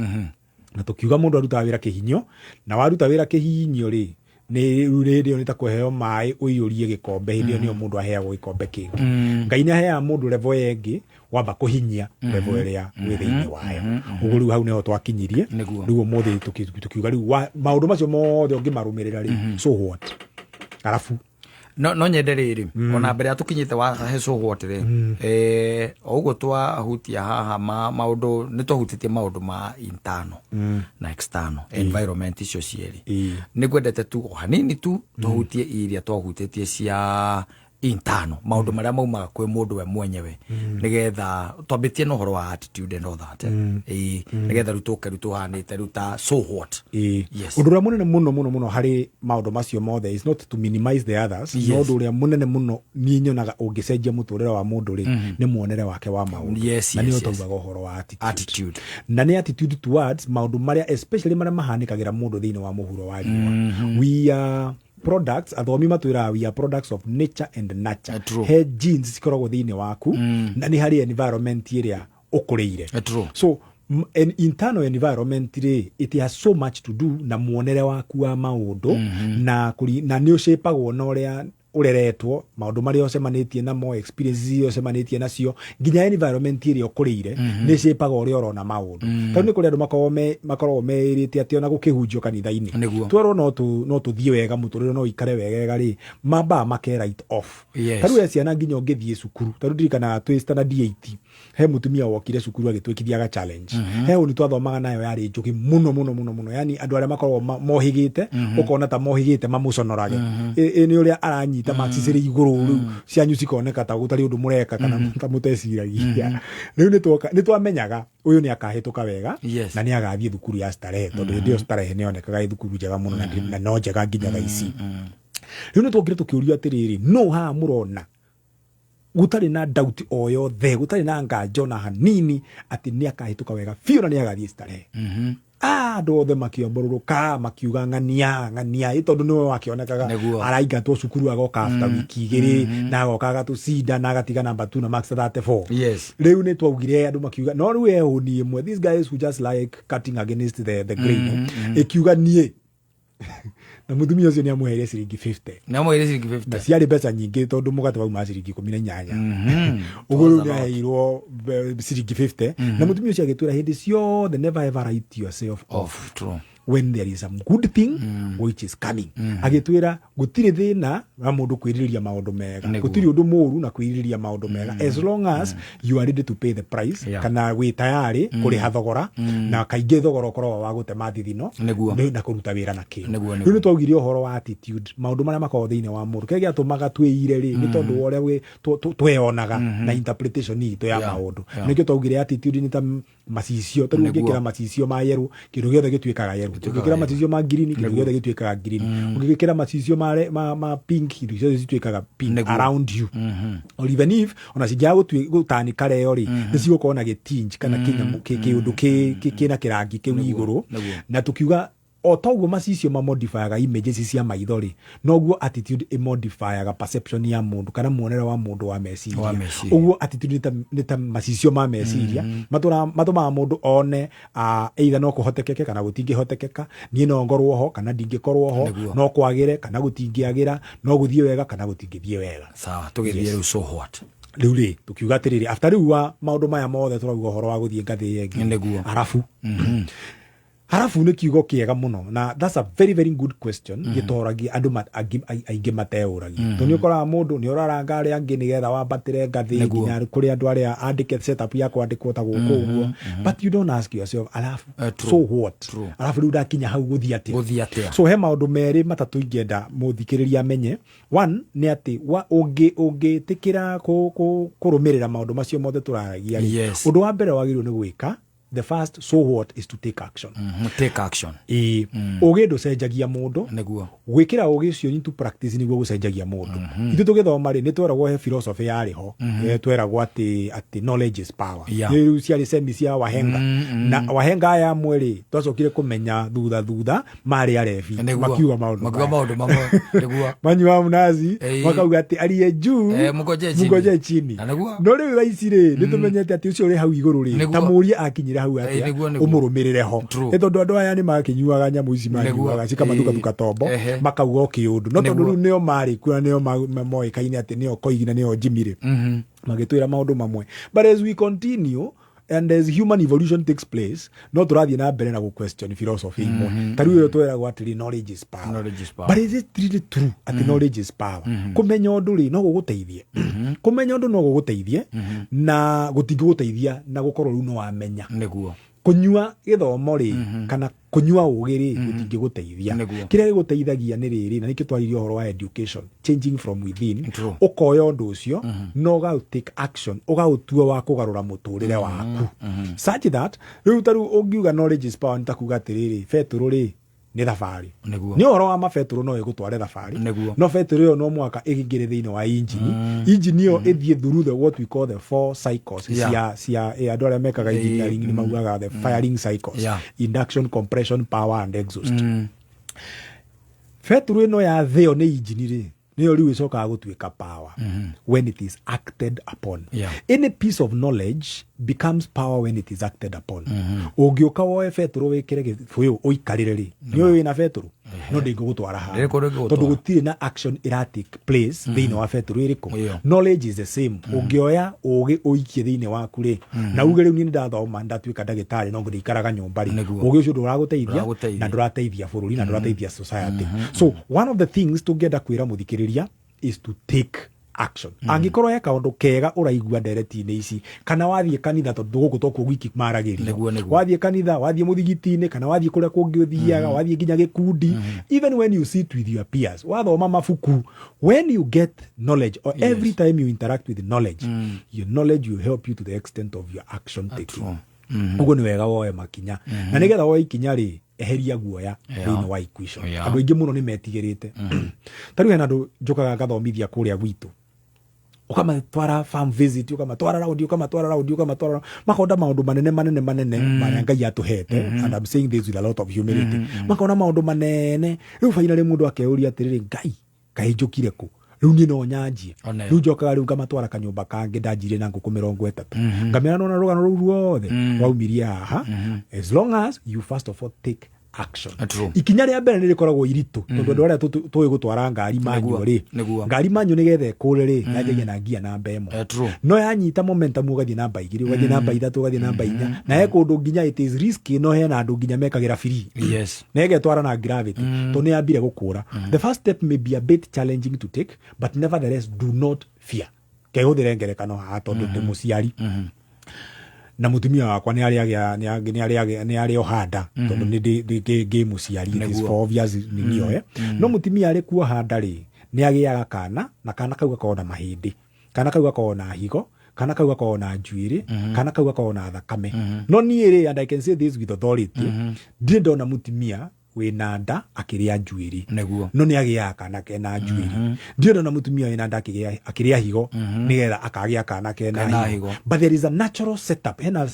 na tũkiuga mũndũ arutaga wĩra kĩhinyio, na waruta wĩra kĩhinyio rĩ, nĩ rĩu hĩndĩ ĩyo nĩ ta kũheo maĩ ũiyũrie gĩkombe. Hĩndĩ ĩyo nĩyo mũndũ aheagwo gĩkombe kĩngĩ. Ngai nĩ aheaga mũndũ level ĩyo ĩngĩ wamba kũhinyia level ĩrĩa wĩ thĩinĩ wayo. Ũguo rĩu hau nĩho twakinyirie. Rĩu ũmũthĩ tũkiuga rĩu maũndũ macio mothe ũngĩmarũmĩrĩra rĩ, so what? Arabu No nyende rĩrĩ, ona mbere ya tũkinyĩte wa he so what rĩ, o ũguo twahutia haha maũndũ, nĩ twahutĩtie maũndũ ma internal na external environment icio cierĩ. Nĩ ngwendete tu o hanini tu tũhutie iria twahutĩtie cia internal, maũndũ marĩa maumaga kwĩ mũndũ we mwenyewe, nĩgetha twambĩtie na ũhoro wa attitude and all that, ĩĩ, nĩgetha rĩu tũke rĩu tũhanĩte rĩu ta so what. Ũndũ ũrĩa mũnene mũno mũno mũno harĩ maũndũ macio mothe is not to minimize the others, no ũndũ ũrĩa mũnene mũno niĩ nyonaga ũngĩcenjia mũtũrĩre wa mũndũ rĩ, nĩ muonere wake wa maũndũ. Na nĩyo taugaga ũhoro wa attitude. Attitude. Na nĩ attitude towards maũndũ marĩa, especially marĩa mahanĩkagĩra mũndũ thĩinĩ wa mũhuro wa riũa. We are products, athomi matwĩraga we are products of nature and nurture. He genes cikoragwo thĩinĩ waku, na nĩ harĩ environment ĩrĩa ũkũrĩire. So an internal environment rĩ, it has so much to do na muonere waku wa maũndũ, na nĩ ũcĩpagwo na ũrĩa ũreretwo, maũndũ marĩa ũcemanĩtie namo, experiences iria ũcemanĩtie nacio, nginya environment ĩrĩa ũkũrĩire nĩ ĩcĩpaga ũrĩa ũrona maũndũ. Tondũ nĩ kũrĩ andũ makoragwo meĩrĩte atĩ ona gũkĩhunjio kanitha-inĩ, twerwo no tũthiĩ wega mũtũrĩre, no ikare wegega rĩ, mambaga make write off. Ta rĩu he ciana nginya ũngĩthiĩ cukuru, ta rĩu ndirikanaga twĩ standard 8, he mũtumia wokire cukuru agĩtwĩkithia ga challenge. He ũni twathomaga nayo yarĩ njũgĩ mũno mũno mũno mũno, yani andũ arĩa makoragwo mohĩgĩte, ũkona ta mohĩgĩte mamũconorage. Ĩ nĩ ũrĩa aranyita marks cirĩ igũrũ, rĩu cianyu cikoneka ta gũtarĩ ũndũ mũreka kana ta mũteciragia. Rĩu nĩ twamenyaga ũyũ nĩ akahĩtũka wega na nĩ agathiĩ thukuru ya Starehe, tondũ hĩndĩ ĩyo Starehe nĩ yonekaga ĩ thukuru njega mũno, na no njega nginya thaa ici. Rĩu nĩ twokire tũkĩũrio atĩrĩrĩ, no haha mũrona gũtarĩ na doubt o yothe, gũtarĩ na nganja ona hanini atĩ nĩ akahĩtũka wega biũ na nĩ agathiĩ Starehe? Ah, andũ othe makĩomborũrũka makiuga ng'ania ng'ania, ĩ tondũ nĩwe wakĩonekaga araingatwo cukuru agoka after wiki 2, na agoka agatũcinda na agatiga namba 2 na marks 34. Rĩu nĩ twaugire, andũ makiuga no rĩu ehũni ĩmwe, these guys who just like cutting against the grain, ĩkiuga niĩ na mũtumia ũcio nĩ amũheire ciringi 50. Nĩ amũheire ciringi Na 50. Ciarĩ mbeca nyingĩ tondũ mũgate wauma ciringi 18. Ũguo rĩu nĩ aheirwo ciringi 50, na mũtumia ũcio agĩtwĩra hĩndĩ ciothe, never ever write yourself off Off, true. when there is some good thing which is coming. Agĩtwĩra gũtirĩ thĩna wa mũndũ kwĩrirĩria maũndũ mega, gũtirĩ ũndũ mũũru na kwĩrirĩria maũndũ mega, as long as you are ready to pay the price, kana wĩ tayarĩ kũrĩha thogora, na kaingĩ thogora ũkoragwo wa gũtema thithino na kũruta wĩra na kĩo. Rĩu nĩ twaugire ũhoro wa attitude, maũndũ marĩa makoragwo thĩinĩ wa mũndũ. Kĩrĩa gĩatũmaga twĩire rĩ, nĩ tondũ wa ũrĩa tweyonaga na interpretation itũ ya maũndũ. Nĩkĩo twaugire attitude nĩ ta macicio. Ta rĩu ũngĩkĩra macicio ma yerũ, kĩndũ gĩothe gĩtuĩkaga yerũ. Ũngĩkĩra macicio ma ngirini, kĩndũ gĩothe gĩtuĩkaga ngirini. Ũngĩkĩra macicio ma pink, indo ciothe cituĩkaga pink around you, or even if ona cingĩaga gũtanika reo rĩ, nĩ cigũkorwo na gĩtinge kana kĩnyamũ kĩũndũ kĩna kĩrangi kĩu igũrũ. Na tukiuga o toguo macicio mamodifyaga images cia maitho rĩ, noguo attitude ĩmodifyaga perception ya mũndũ kana muonere wa mũndũ wa meciria. Wa meciria. Ũguo attitude nĩ ta macicio ma meciria matũmaga mũndũ one either no kũhotekeke kana gũtingĩhotekeka, niĩ no ngorwo ho kana ndingĩkorwo ho, no kwagĩre kana gũtingĩagĩra, no gũthiĩ wega kana gũtingĩthiĩ wega. Sawa, tũgĩthiĩ rĩu so what. Rĩu rĩ, tũkiuga atĩrĩrĩ, after rĩu wa maũndũ maya mothe tũrauga ũhoro wa gũthiĩ ngathĩ ĩyo ĩngĩ. Arabu Harabu nĩ kiugo kĩega mũno, na that's a very very good question. Gĩtoragia andũ aingĩ mateũragia, tondũ nĩ ũkoraga mũndũ nĩ ũraranga arĩa angĩ nĩgetha wambatĩre ngathĩ nginya kũrĩ andũ arĩa andĩke setup ya kwandĩkwo ta gũkũ ũguo, but you don't ask yourself, alafu True. so what? True. Alafu rĩu ndakinya hau gũthiĩ atĩa? Gũthiĩ atĩa? So he maũndũ merĩ matatũ ingĩenda mũthikĩrĩria amenye. One nĩ atĩ ũngĩtĩkĩra kũrũmĩrĩra maũndũ macio mothe tũraragia rĩ, ũndũ wa mbere wagĩrĩirwo nĩ gwĩka, the first so what, is to take action. Take action. Ĩĩ, ũgĩ ndũcenjagia mũndũ. Gwĩkĩra ũgĩ ũcio into practice nĩguo gũcenjagia mũndũ. Ithuĩ tũgĩthoma rĩ, nĩ tweragwo he philosophy yarĩ ho. Tweragwo atĩ knowledge is power. Rĩu ciarĩ semi cia wahenga, na wahenga aya amwe rĩ, twacokire kũmenya thutha marĩ arebi. Makiuga maũndũ makiuga maya. Maũndũ mamwe nĩguo. Manyua mnazi, makauga atĩ aliye juu Mngojee chini. mngojee chini. Na nĩguo. No rĩu thaa ici rĩ, nĩ tũmenyete atĩ ũcio ũrĩ hau igũrũ rĩ, ta mũrie akinyire hau atĩa, Nĩguo, nĩguo. ũmũrũmĩrĩre ho. Nĩ tondũ andũ aya nĩ makĩnyuaga nyamũ ici manyuaga cikamathukathuka tombo, makauga o kĩũndũ, no tondũ rĩu nĩo marĩ kuo na nĩo moĩkaine atĩ nĩo koigi na nĩo njimi rĩ, magĩtwĩra maũndũ mamwe. But as we continue and as human evolution takes place, no tũrathiĩ na mbere na gũ question philosophy imwe. Ta rĩu ĩyo tweragwo atĩrĩ, knowledge is power. Knowledge is power. But is it really true atĩ knowledge is power? Kũmenya ũndũ rĩ, no gũgũteithie. Kũmenya ũndũ no gũgũteithie, na gũtingĩgũteithia na gũkorwo rĩu no wamenya. Kũnyua gĩthomo rĩ, kana kũnyua ũgĩ rĩ, gũtingĩgũteithia. Kĩrĩa gĩgũteithagia nĩ rĩrĩ, na nĩkĩo twaririe ũhoro wa education changing from within. Ũkoya ũndũ ũcio na ũgaũ take action, ũgaũtua wa kũgarũra mũtũrĩre waku, such that rĩu ta rĩu ũngiuga knowledge is power, nĩ ta kuga atĩrĩrĩ, betũrũ rĩ, nĩ thabarĩ. Nĩ ũhoro wa ma, betũrũ no ĩgũtware thabarĩ. No betũrũ ĩyo no mũhaka ĩingĩre thĩinĩ wa injini, injini ĩyo ĩthiĩ through the what we call the four cycles cia andũ arĩa mekaga engineering nĩ maugaga the firing cycles: induction, compression, power and exhaust. Betũrũ ĩno yathĩo nĩ injini rĩ, nĩyo rĩu ĩcokaga gũtuĩka power when it is acted upon. Any piece of knowledge becomes power when it is acted upon. Ũngĩũka woe betũrũ wĩkĩre gĩbũyũ ũikarĩre rĩ, nĩ ũyũ wĩna betũrũ, no ndĩngĩgũtwara Ndĩrĩ kũndũ handũ, ĩngĩgũtwara. tondũ gũtirĩ na action ĩra take place thĩinĩ wa betũrũ ĩrĩkũ. Knowledge is the same. Ũngĩoya ũgĩ ũikie thĩinĩ waku rĩ, na uge rĩu niĩ nĩndathoma, ndatuĩka ndagĩtarĩ, no ndĩikaraga nyũmba rĩ, ũgĩ ũcio ndũragũteithia. Ndũragũteithia. Na ndũrateithia bũrũri na ndũrateithia society. So one of the things tũngĩenda kwĩra mũthikĩrĩria is to take action. Angĩkorwo he kaũndũ kega ũraigua ndereti-inĩ ici, kana wathiĩ kanitha, tondũ gũkũ tokuo gwiki maragĩrio, Nĩguo, nĩguo. Wathiĩ kanitha, wathiĩ mũthigiti-inĩ, kana wathiĩ kũrĩa kũngĩ ũthiaga, wathiĩ nginya gĩkundi, even when you sit with your peers, wathoma mabuku, when you get knowledge or every time you interact with knowledge, your knowledge will help you to the extent of your action taking. Ũguo nĩ wega woe makinya, na nĩgetha woe ikinya rĩ, eheria guoya thĩinĩ wa equation. Andũ aingĩ mũno nĩ metigĩrĩte. Ta rĩu hena andũ njũkaga ngathomithia kũrĩa gwitũ, ũkamatwara farm visit, ũkamatwara raundi, ũkamatwara raundi, ũkamatwara raundi, makona maũndũ manene manene manene marĩa Ngai atũhete, and I'm saying this with a lot of humility. Makona maũndũ manene, rĩu finally mũndũ akeyũria atĩrĩrĩ, Ngai, kaĩ njũkire kũ? Rĩu niĩ no nyanjie? Rĩu njokaga rĩu ngamatwara kanyũmba kangĩ ndanjire na ngũkũ 30, ngamera nona rũgano rũu ruothe rwaumirie haha, as long as you first of all take action. Ikinya rĩa mbere nĩ rĩkoragwo iritũ, tondũ andũ arĩa tũĩ gũtwara ngari manual rĩ, ngari manual nĩgetha ĩkũre rĩ, yanjagia na ngia namba 1. No yanyita momentum, ũgathiĩ namba 2, ũgathiĩ namba 3, ũgathiĩ namba 4, na he kũndũ nginya it is risky, no hena andũ nginya mekagĩra free na ĩgetwara na gravity, tondũ nĩ yambire gũkũra. The first step may be a bit challenging to take, but nevertheless do not fear. Kehũthĩre ngerekano haha, tondũ ndĩ mũciari na mũtumia wakwa nĩ arĩ agĩa nĩ arĩ agĩa nĩ arĩ oha nda, tondũ nĩ ngĩ mũciari, it is for obvious nĩnioe. No mũtumia arĩ kuoha nda rĩ, nĩ agĩaga kana, na kana kau gakoragwo na mahĩndĩ, kana kau gakoragwo na higo, kana kau gakoragwo na njuĩrĩ, kana kau gakoragwo na thakame. No niĩ rĩ, and I can say this with authority, ndirĩ ndona mũtumia wĩna nda akĩrĩa njuĩrĩ. No nĩ agĩaga kana kena njuĩrĩ. Ndirĩ ndona mũtumia wĩna nda akĩrĩa higo nĩgetha akagĩa kana kena Kena higo. higo. But there is a natural setup, hena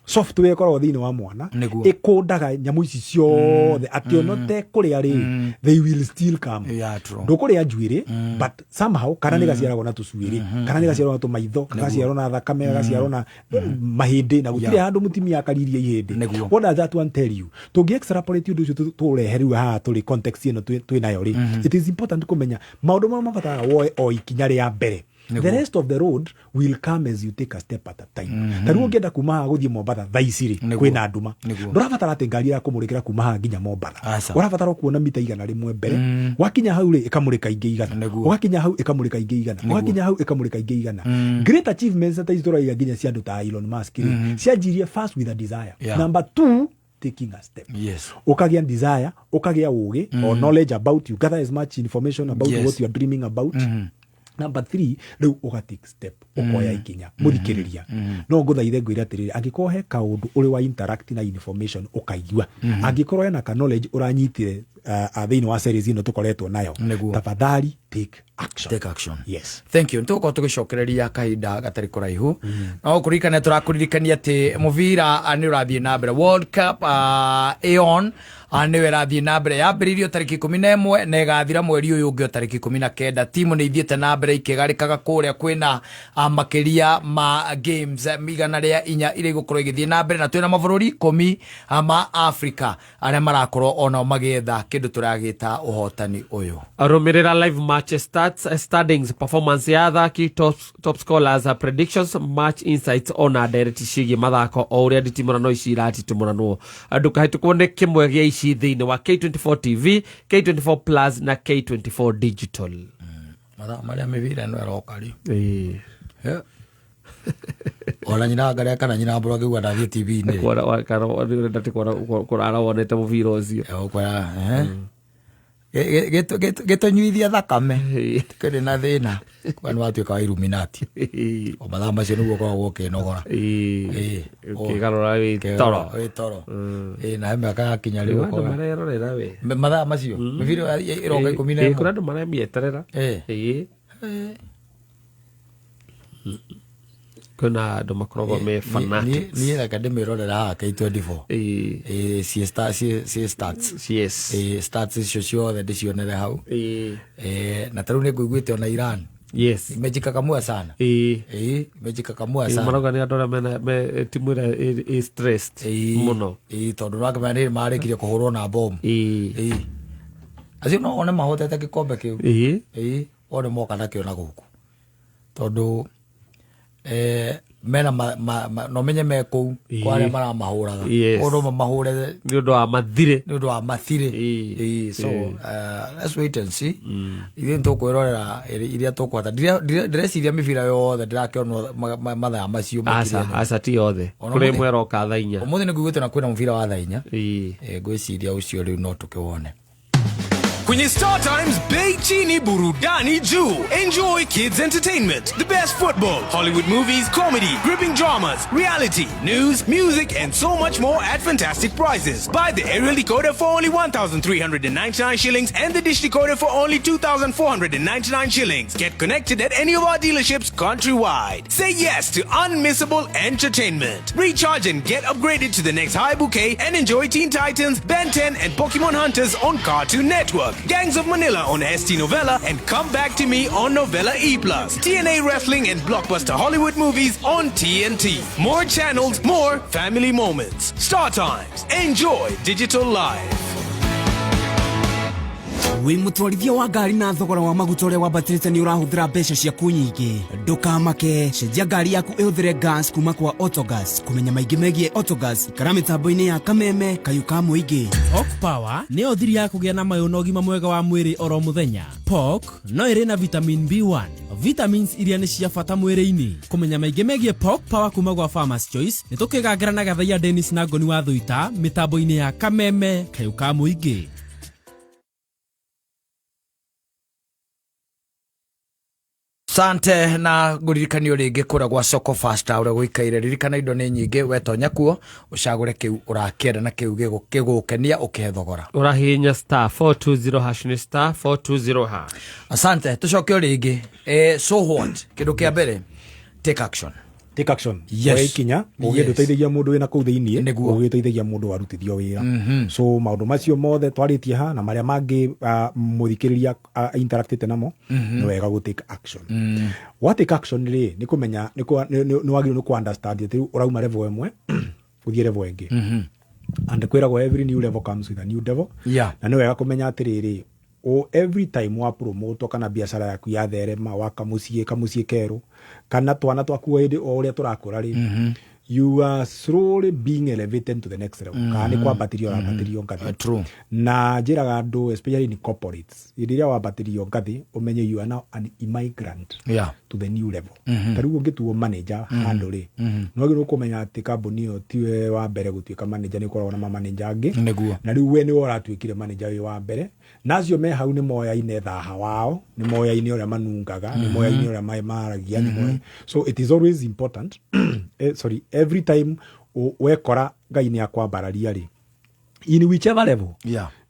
software ĩkoragwo thĩinĩ wa mwana ĩkũndaga nyamũ ici ciothe atĩ ona ũtekũrĩa rĩ, they will still come. Yeah, true. Ndũkũrĩa njuĩrĩ, but somehow kana nĩ gaciaragwo na tũcuĩrĩ, kana nĩ gaciaragwo na tũmaitho, gagaciarwo na thakame, gagaciarwo na mahĩndĩ, na gũtirĩ handũ mũtumia akaririe ihĩndĩ. What does that one tell you? Tũngĩ extrapolate ũndũ ũcio tũũrehe rĩu haha tũrĩ context ĩno twĩ nayo rĩ, it is important kũmenya maũndũ marĩa mabataraga woe o ikinya rĩa mbere. The rest of the road will come as you take a step at a time. Ta rĩu ũngĩenda kuma haha gũthiĩ Mombatha thaa ici rĩ, Nĩguo. kwĩna nduma. Nĩguo. Ndũrabatara atĩ ngari ĩrakũmũrĩkĩra kuma haha nginya Mombatha. Aca. Ũrabatara o kuona mita 100 mbere. Wakinya hau rĩ, ĩkamũrĩka ingĩ 100. Nĩguo. Ũgakinya hau ĩkamũrĩka ingĩ 100. Ũgakinya hau ĩkamũrĩka ingĩ 100. Great achievements ta ici tũraiga nginya cia andũ ta Elon Musk rĩ, cianjirie first with a desire. Number two, taking a step. Ũkagĩa desire, ũkagĩa ũgĩ or knowledge about, you gather as much information about what you are dreaming about. Number three, rĩu ũga take step, ũkoya ikinya. Mũthikĩrĩria, no ngũthaithe ngwĩre atĩrĩrĩ, angĩkorwo he kaũndũ ũrĩ wa interact na information ũkaigua, angĩkorwo hena ka knowledge ũranyitire thĩinĩ wa series ĩno tũkoretwo nayo, tafadhali take action. Take action. Yes. Thank you. Nĩtũgũkorwo tũgĩcokereria kahinda gatarĩ kũraihu. No kũririkana, tũrakũririkania atĩ mũbira nĩ ũrathiĩ na mbere, World Cup aon nĩyo ĩrathiĩ na mbere, yambĩrĩirio tarĩki 11 na ĩgathira mweri ũyũ ũngĩ o tarĩki 19. Timu nĩ ithiĩte na mbere ikĩgarĩkaga kũrĩa, kwĩna makĩria ma games 104 iria igũkorwo igĩthiĩ na mbere, na twĩna mabũrũri 10 ma Africa arĩa marakorwo onao magĩetha kĩndũ tũragĩta ũhotani ũyũ. Rũmĩrĩra live match stats, standings, performance ya athaki, top scholars, predictions, match insights ona ndereti ciĩgiĩ mathako o ũrĩa nditimũrano ici iratitimũranwo. Ndũkahĩtũkwo nĩ kĩmwe gĩa ici thĩinĩ wa K24 TV, K24 Plus na K24 Digital. Mathaa marĩa mĩbira ĩno ĩroka rĩ, Ĩĩ. Ona nyina ngarĩa kana nyina mbũrũ akĩigua ndathiĩ TV-inĩ. Kana ũrenda ti kũrara wonete mũbira ũcio. Ũkwera gĩtũnyuithia thakame, kĩrĩ na thĩna kwa nĩ watuĩka wa Illuminati. O mathaa macio nĩguo ũkoragwo ũkĩnogora. Ĩĩ. Ũkĩgarũra wĩ toro. Wĩ toro. Ĩĩ, na he mĩaka yakinya rĩu Andũ marerorera we. Mathaa macio mĩbira ĩroka ikũmi na Ĩĩ, ĩmwe. kũrĩ andũ maramĩeterera. Ĩĩ. Ĩĩ. Kwĩna andũ makoragwo me fanatics. Niĩ reke ndĩmĩrorera haha K24. Ĩĩ. Ĩĩ, ciĩ stats. Yes. Ĩĩ, stats icio ciothe ndĩcionere hau. Ĩĩ. Ĩĩ, na tarĩu nĩ ngũiguĩte ona Iran imejikakamua sana. Ĩĩ. Ĩĩ, imejikakamua sana. Marauga nĩ andũ arĩa mena timu ĩrĩa ĩ stressed mũno. Ĩĩ, tondũ nĩwakĩmenya nĩ marĩkirie kũhũrwo na bomu. Ĩĩ. Ĩĩ, acio no one mahotete gĩkombe kĩu. Ĩĩ. Ĩĩ, one moka nakĩo na gũkũ tondũ mena no menye me kũu kwa arĩa maramahũraga. Ũndũ mamahũre nĩ ũndũ wa mathirĩ. Nĩ ũndũ wa mathirĩ. Ĩĩ. Ĩĩ, so let's wait and see. Ithuĩ nĩtũkwĩrorera iria tũkũhota. Ndĩreciria mĩbira yothe ndĩrakĩonwo mathaa macio Aca. makĩria. Aca, ti othe. Ona kũrĩ ũmũthĩ- ĩmwe ĩroka thaa 4. Ũmũthĩ nĩ nguigĩte na kwĩna mũbira wa thaa 4. Ĩĩ. Ngwĩciria ũcio rĩu no tũkĩwone. Kwenye Star Times, bei chini, burudani juu. Enjoy kids entertainment, the best football, Hollywood movies, comedy, gripping dramas, reality, news, music, and so much more at fantastic prices. Buy the aerial decoder for only 1,399 shillings and the dish decoder for only 2,499 shillings. Get connected at any of our dealerships countrywide. Say yes to unmissable entertainment. Recharge and get upgraded to the next high bouquet and enjoy Teen Titans, Ben 10, and Pokemon Hunters on Cartoon Network, Gangs of Manila on ST Novella, and Come Back to Me on Novella E+. TNA Wrestling and blockbuster Hollywood movies on TNT. More channels, more family moments. Star Times. Enjoy digital life. Wĩ mũtwarithia wa ngari na thogora wa maguta ũrĩa wambatĩrĩte nĩ ũrahũthĩra mbeca ciaku nyingĩ, ndũkamake, cenjia ngari yaku ĩhũthĩre gas kuma kwa Autogas. Kũmenya maingĩ megiĩ Autogas, ikara mĩtambo-inĩ ya Kameme kayũ ka mũingĩ. Pork Power nĩyo thiri ya kũgĩa na mayũ na ũgima mwega wa mwĩrĩ oro mũthenya. Pork no ĩrĩ na vitamin B1, vitamins iria nĩ cia bata mwĩrĩ-inĩ. Kũmenya maingĩ megiĩ Pork Power kuma gwa Farmers Choice, nĩ tũkĩgangĩra na Gathaiya Dennis na Ngoni wa Thuita mĩtambo-inĩ ya Kameme kayũ ka mũingĩ. Sante na ngũririkanio rĩngĩ kũrĩa gwa Soko Fasta ũrĩa gũikaire. Ririkana indo nĩ nyingĩ, wetonya kuo ũcagũre kĩu ũrakĩenda na kĩu gĩgũkenia ũkĩhe thogora. Ũrahihinya *420#, nĩ *420#. Asante, tũcoke o rĩngĩ. So what, kĩndũ kĩa mbere, take action. Take action. Yes. Oya ikinya. Ũgĩ ndũteithagia mũndũ wĩna kũu thĩiniĩ. Nĩguo. Ũgĩ ũteithagia mũndũ warutithio wĩra. So maũndũ macio mothe twarĩtie ha na marĩa mangĩ mũthikĩrĩria interactĩte namo, nĩ wega gũ take action. Wa take action rĩ, nĩ kũmenya nĩ wagĩrĩirwo nĩ kũ understand atĩ rĩu ũrauma level ĩmwe ũthiĩ level ĩngĩ, and kwĩragwo every new level comes with a new devil. Na nĩ wega kũmenya atĩrĩrĩ, O every time wa promote kana biacara yaku yatherema, waka muciĩ, kamuciĩ kerũ, kana twana twaku, o hĩndĩ o ũrĩa tũrakũra rĩ, you are slowly being elevated to the next level, kana nĩ kwambatĩrio ũrambatĩrio ngathĩ. True. Na njĩraga andũ, especially in corporates, hĩndĩ ĩrĩa wambatĩrio ngathĩ, ũmenye you are now an immigrant to the new level. Ta rĩu ũngĩtuo manager handũ rĩ, no wagĩrĩirwo kũmenya atĩ kambuni ĩyo tiwe wa mbere gũtuĩka manager, nĩ ũkoragwo na mamanager angĩ. Na rĩu we nĩwe ũratuĩkire manager wĩ wa mbere, na acio me hau nĩ moyaine thaha wao, nĩ moyaine ũrĩa manungaga, nĩ moyaine ũrĩa maragia, nĩ moyaine. So it is always important, sorry, every time wekora Ngai nĩ akwambararia rĩ, in whichever level,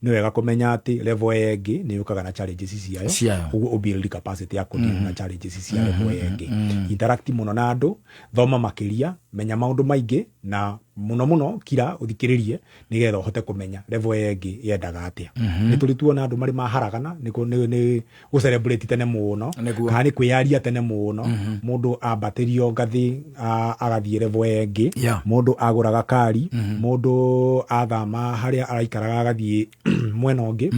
nĩ wega kũmenya atĩ level ĩyo ĩngĩ nĩ yũkaga na challenges ciayo. Ciayo. Ũguo ũbuild capacity ya kũdeal na challenges cia level ĩyo ĩngĩ. Interact mũno na andũ, thoma makĩria, menya maũndũ maingĩ, na mũno mũno kira ũthikĩrĩrie, nĩgetha ũhote kũmenya level ĩyo ĩngĩ yendaga atĩa. Nĩ tũrĩ tuona andũ marĩ maharagana nĩ nĩ gũ celebrate tene mũno, kana nĩ kwĩyaria tene mũno. Mũndũ ambatĩrio ngathĩ, agathiĩ level ĩyo ĩngĩ, mũndũ agũraga kari, mũndũ athama harĩa araikaraga agathiĩ mwena ũngĩ,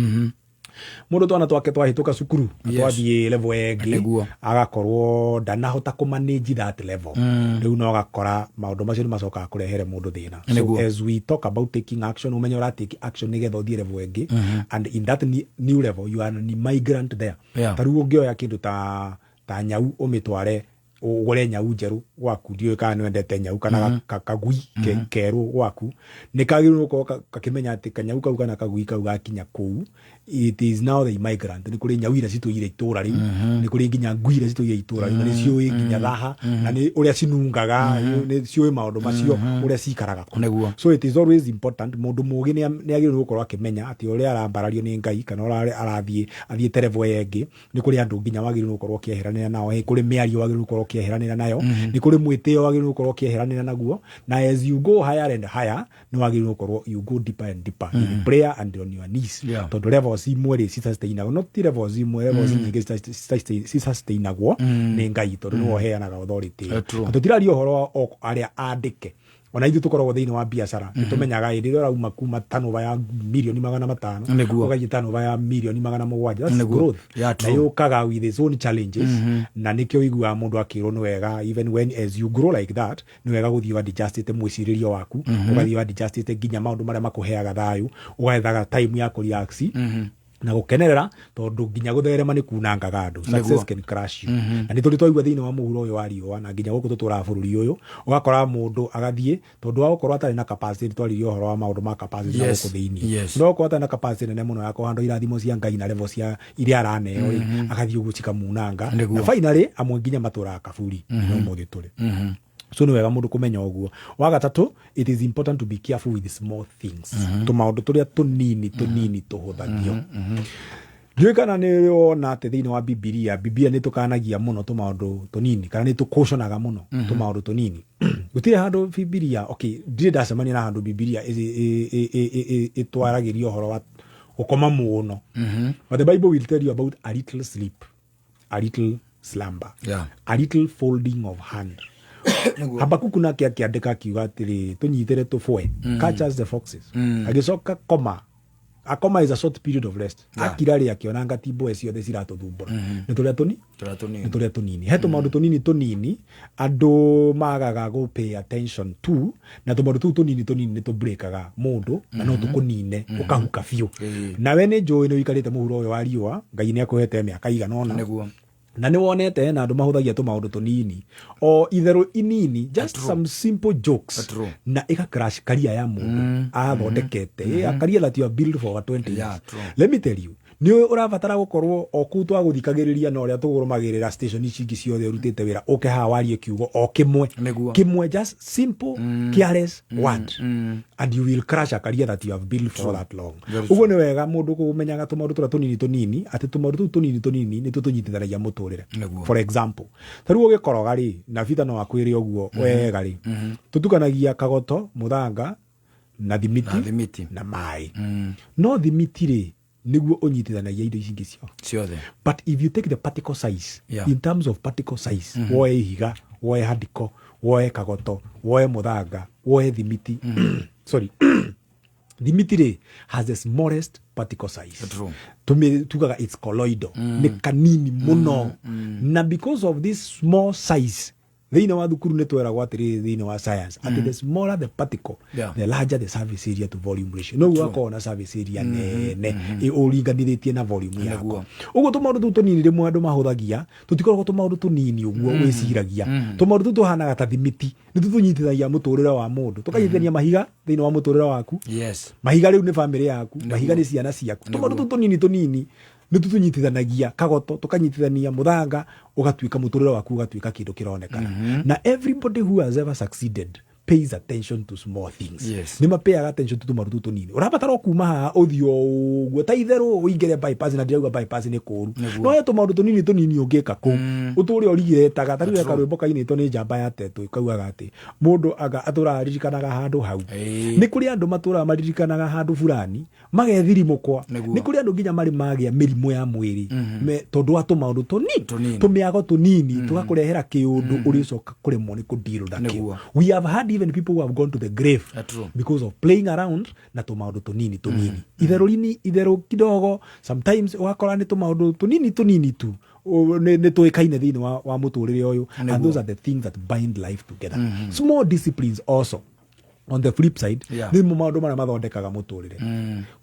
mũndũ twana twake twahĩtũka cukuru na twathiĩ level ĩngĩ, agakorwo ndanahota kũ manage that level. Rĩu no agakora maũndũ macio nĩ macokaga kũrehere mũndũ thĩna. So as we talk about taking action, ũmenye ũra take action nĩgetha ũthiĩ level ĩngĩ, and in that new level you are an immigrant there. Ta rĩu ũngĩoya kĩndũ ta nyau, ũmĩtware, ũgũre nyau njerũ gwaku, ndiũĩ kana nĩwendete nyau, kana kagui kerũ gwaku, nĩ kagĩrĩirwo gũkorwo gakĩmenya atĩ kanyau kau kana kagui kau gakinya kũu, it is now the immigrant. Nĩ kũrĩ nyau iria citũire itũra rĩu, nĩ kũrĩ nginya ngui iria citũire itũra rĩu, na nĩ ciũĩ nginya thaha na nĩ ũrĩa cinungaga, nĩ ciũĩ maũndũ macio, ũrĩa cikaraga kũu. So it is always important, mũndũ mũgĩ nĩ agĩrĩirwo gũkorwo akĩmenya atĩ ũrĩa arambarario nĩ Ngai kana ũrĩa arathiĩ athiĩte level ĩyo ĩngĩ, nĩ kũrĩ andũ nginya wagĩrĩirwo gũkorwo ũkĩeheranĩra nao, nĩ kũrĩ mĩario wagĩrĩirwo gũkorwo ũkĩeheranĩra nayo, nĩ kũrĩ mwĩtĩo wagĩrĩirwo gũkorwo ũkĩeheranĩra naguo. Na as you go higher and higher, nĩ wagĩrĩirwo gũkorwo you go deeper and deeper in prayer and on your knees, tondũ levels imwe rĩ cisustainagwo, no ti levels imwe, levels nyingĩ cisustainagwo nĩ Ngai, tondũ nĩwe ũheanaga authority ĩyo. True. Na tũtiraria ũhoro wa o arĩa andĩke, ona ithuĩ tũkoragwo thĩinĩ wa biacara, nĩ tũmenyaga hĩndĩ ĩrĩa ũrauma kuma turnover ya 500,000,000 ũgathiĩ turnover ya 700,000,000, that's growth. Na yũkaga with its own challenges, na nĩkĩo ũiguaga mũndũ akĩrwo nĩ wega, even when as you grow like that, nĩ wega gũthiĩ adjustĩte mwĩcirĩrie waku, ũgathiĩ adjustĩte nginya maũndũ marĩa makũheaga thayũ, ũgethaga time ya kũrelax na gũkenerera, tondũ nginya gũtherema nĩ kunangaga andũ. Success can crush you. Na nĩ tũrĩ twaigua thĩinĩ wa mũhuro ũyũ wa riũa, na nginya gũkũ tũtũraga bũrũri ũyũ, ũgakora mũndũ agathiĩ tondũ wa gũkorwo atarĩ na capacity. Twaririe ũhoro wa maũndũ ma capacity na gũkũ thĩinĩ. No gũkorwo atarĩ na capacity nene mũno ya kũhandwo irathimo cia Ngai na level cia iria araneo rĩ, agathiĩ ũguo cikamunanga, na finally amwe nginya matũraga kaburi no mũthĩ tũrĩ. So nĩ wega mũndũ kũmenya ũguo. Wa gatatũ, it is important to be careful with small things, tũmaũndũ tũrĩa tũnini tũnini tũhũthagio. Ndiũĩ kana nĩ wona atĩ thĩinĩ wa Bibilia, Bibilia nĩ tũkanagia mũno tũmaũndũ tũnini, kana nĩ tũkũconaga mũno tũmaũndũ tũnini. Gũtirĩ handũ Bibilia, okay, ndirĩ ndacemania na handũ Bibilia ĩtwaragĩria ũhoro wa gũkoma mũno, but the Bible will tell you about a little sleep, a little slumber, a little folding of hand. Habakuku nake akĩandĩka akiuga atĩrĩ, tũnyitĩre tũbwe, catch us the foxes. Agĩcoka koma, a coma is a short period of rest. Akira rĩ, akĩona ngati mbwe ciothe ciratũthumbũra nĩ tũrĩa tũni Tũrĩa tũnini. Nĩ tũrĩa tũnini. He tũmaũndũ tũnini tũnini andũ magaga gũ pay attention to, na tũmaũndũ tũu tũnini tũnini nĩ tũbreakaga mũndũ na no tũkũnine ũkahuka biũ. Nawe nĩ njũĩ nĩ ũikarĩte mũhuro ũyũ wa riũa, Ngai nĩ akũhete mĩaka igana ũna, na nĩ wonete hena andũ mahũthagia tũmaũndũ tũnini, o itherũ inini, just some simple jokes, na ĩga crash career ya mũndũ athondekete, a career that you have built for over 20 years. Let me tell you, nĩ ũrabatara gũkorwo o kũu twagũthikagĩrĩria na ũrĩa tũgũrũmagĩrĩra station ici ingĩ ciothe ũrutĩte wĩra, ũke haha warie kiugo o kĩmwe, kĩmwe, just simple careless word, and you will crash a career that you have built for that long. Ũguo nĩ wega mũndũ kũmenyaga tũmaũndũ tũrĩa tũnini tũnini, atĩ tũmaũndũ tũu tũnini tũnini nĩtuo tũnyitithanagia mũtũrĩre. For example, ta rĩu ũgĩkoroga rĩ, na Peter no akwĩre ũguo wega rĩ, tũtukanagia kagoto, mũthanga na thimiti, Na thimiti. Na maĩ. No thimiti rĩ, nĩguo ũnyitithanagia indo ici ingĩ ciothe. Ciothe. But if you take the particle size, in terms of particle size, woe ihiga, woe handiko, woe kagoto, woe mũthanga, woe thimiti, sorry, thimiti rĩ has the smallest particle size. True. Tugaga it's colloidal, nĩ kanini mũno, na because of this small size, thĩinĩ wa thukuru nĩ tweragwo atĩrĩrĩ, thĩinĩ wa science, atĩ the smaller the particle, the larger the surface area to volume ratio, noguo gakoragwo na surface area nene ũringanithĩtie na volume yako. Ũguo tũmaũndũ tũu tũnini rĩmwe andũ mahũthagia tũtikoragwo tũmaũndũ tũnini ũguo wĩciragia. Tũmaũndũ tũu tũhanaga ta thimiti, nĩ tũnyitithagia mũtũrĩre wa mũndũ, tũkanyitithania mahiga thĩinĩ wa mũtũrĩre waku. Mahiga rĩu nĩ bamĩrĩ yaku, mahiga nĩ ciana ciaku. Tũmaũndũ tũu tũnini tũnini nĩ tũtũnyitithanagia kagoto, tũkanyitithania mũthanga, ũgatuĩka mũtũrĩre waku, ũgatuĩka kĩndũ kĩronekana. Na everybody who has ever succeeded pays attention to small things. Nĩ mapeaga attention to tũmaũndũ tũu tũnini. Ũrabatara o kuma haha ũthiĩ o ũguo ta itherũ ũingĩre bypass, na ndirauga bypass nĩ kũũru, no he tũmaũndũ tũnini tũnini ũngĩka kũu ũtũre ũrigiretaga. Ta rĩu he karwĩmbo kainĩtwo nĩ Njamba ya Tetũ kaugaga atĩ mũndũ anga atũraga aririkanaga handũ hau. Nĩ kũrĩ andũ matũraga maririkanaga handũ fulani magethirimũkwa. Nĩ kũrĩ andũ nginya marĩ magĩa mĩrimũ ya mwĩrĩ tondũ wa tũmaũndũ tũnini. Tũnini. Tũmĩago tũnini tũgakũrehera kĩũndũ ũrĩcoka kũremwo nĩ kũdeal nakĩo. We have had even people who have gone to the grave because of playing around na tũmaũndũ tũnini tũnini. Itherũ rini, itherũ kidogo, sometimes ũgakora nĩ tũmaũndũ tũnini tũnini tu nĩ tũĩkaine thĩinĩ wa mũtũrĩre ũyũ, and those are the things that bind life together. Small disciplines also, on the flip side, nĩ mo maũndũ marĩa mathondekaga mũtũrĩre.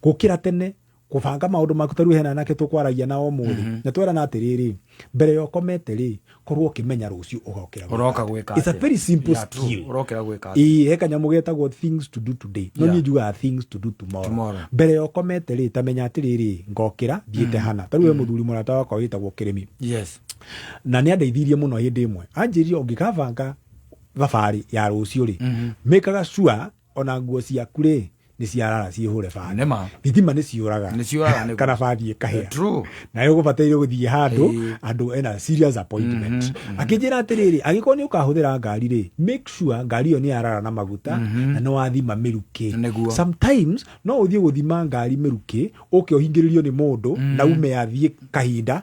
Gũkĩra tene, kũbanga maũndũ maku. Ta rĩu hena anake tũkwaragia nao ũmũthĩ na twerana atĩrĩrĩ, mbere ya ũkomete rĩ, korwo ũkĩmenya rũciũ ũgokĩra gwĩka Ũroka atĩa. Gwĩka It's a atĩa? very simple Yeah, true. skill. Ũrokĩra gwĩka atĩa? Ĩĩ, he kanyamũ getagwo things to do today, no niĩ njugaga things to do tomorrow. Tomorrow. Mbere ya ũkomete rĩ, tamenya atĩrĩrĩ, ngokĩra thiĩte hana. Ta rĩu he mũthuri mũrata wakwa wĩtagwo Kĩrĩmi, na nĩ andeithirie mũno. Hĩndĩ ĩmwe anjĩrire, ũngĩkabanga thabarĩ ya rũciũ rĩ, mĩkaga sure ona nguo ciaku rĩ nĩ ciarara ciĩhũre bathi. Nĩma. Thitima nĩ ciũraga. Nĩ ciũraga, nĩguo. Kana bathi ĩkahĩa. Nayo ũgũbataire gũthiĩ handũ andũ ena serious appointment. Akĩnjĩra atĩrĩrĩ, angĩkorwo nĩ ũkahũthĩra ngari rĩ, make sure ngari ĩyo nĩ yarara na maguta na nĩ wathima mĩrukĩ. Sometimes no ũthiĩ gũthima ngari mĩrukĩ, ũke ũhingĩrĩrio nĩ mũndũ na ume athiĩ kahinda.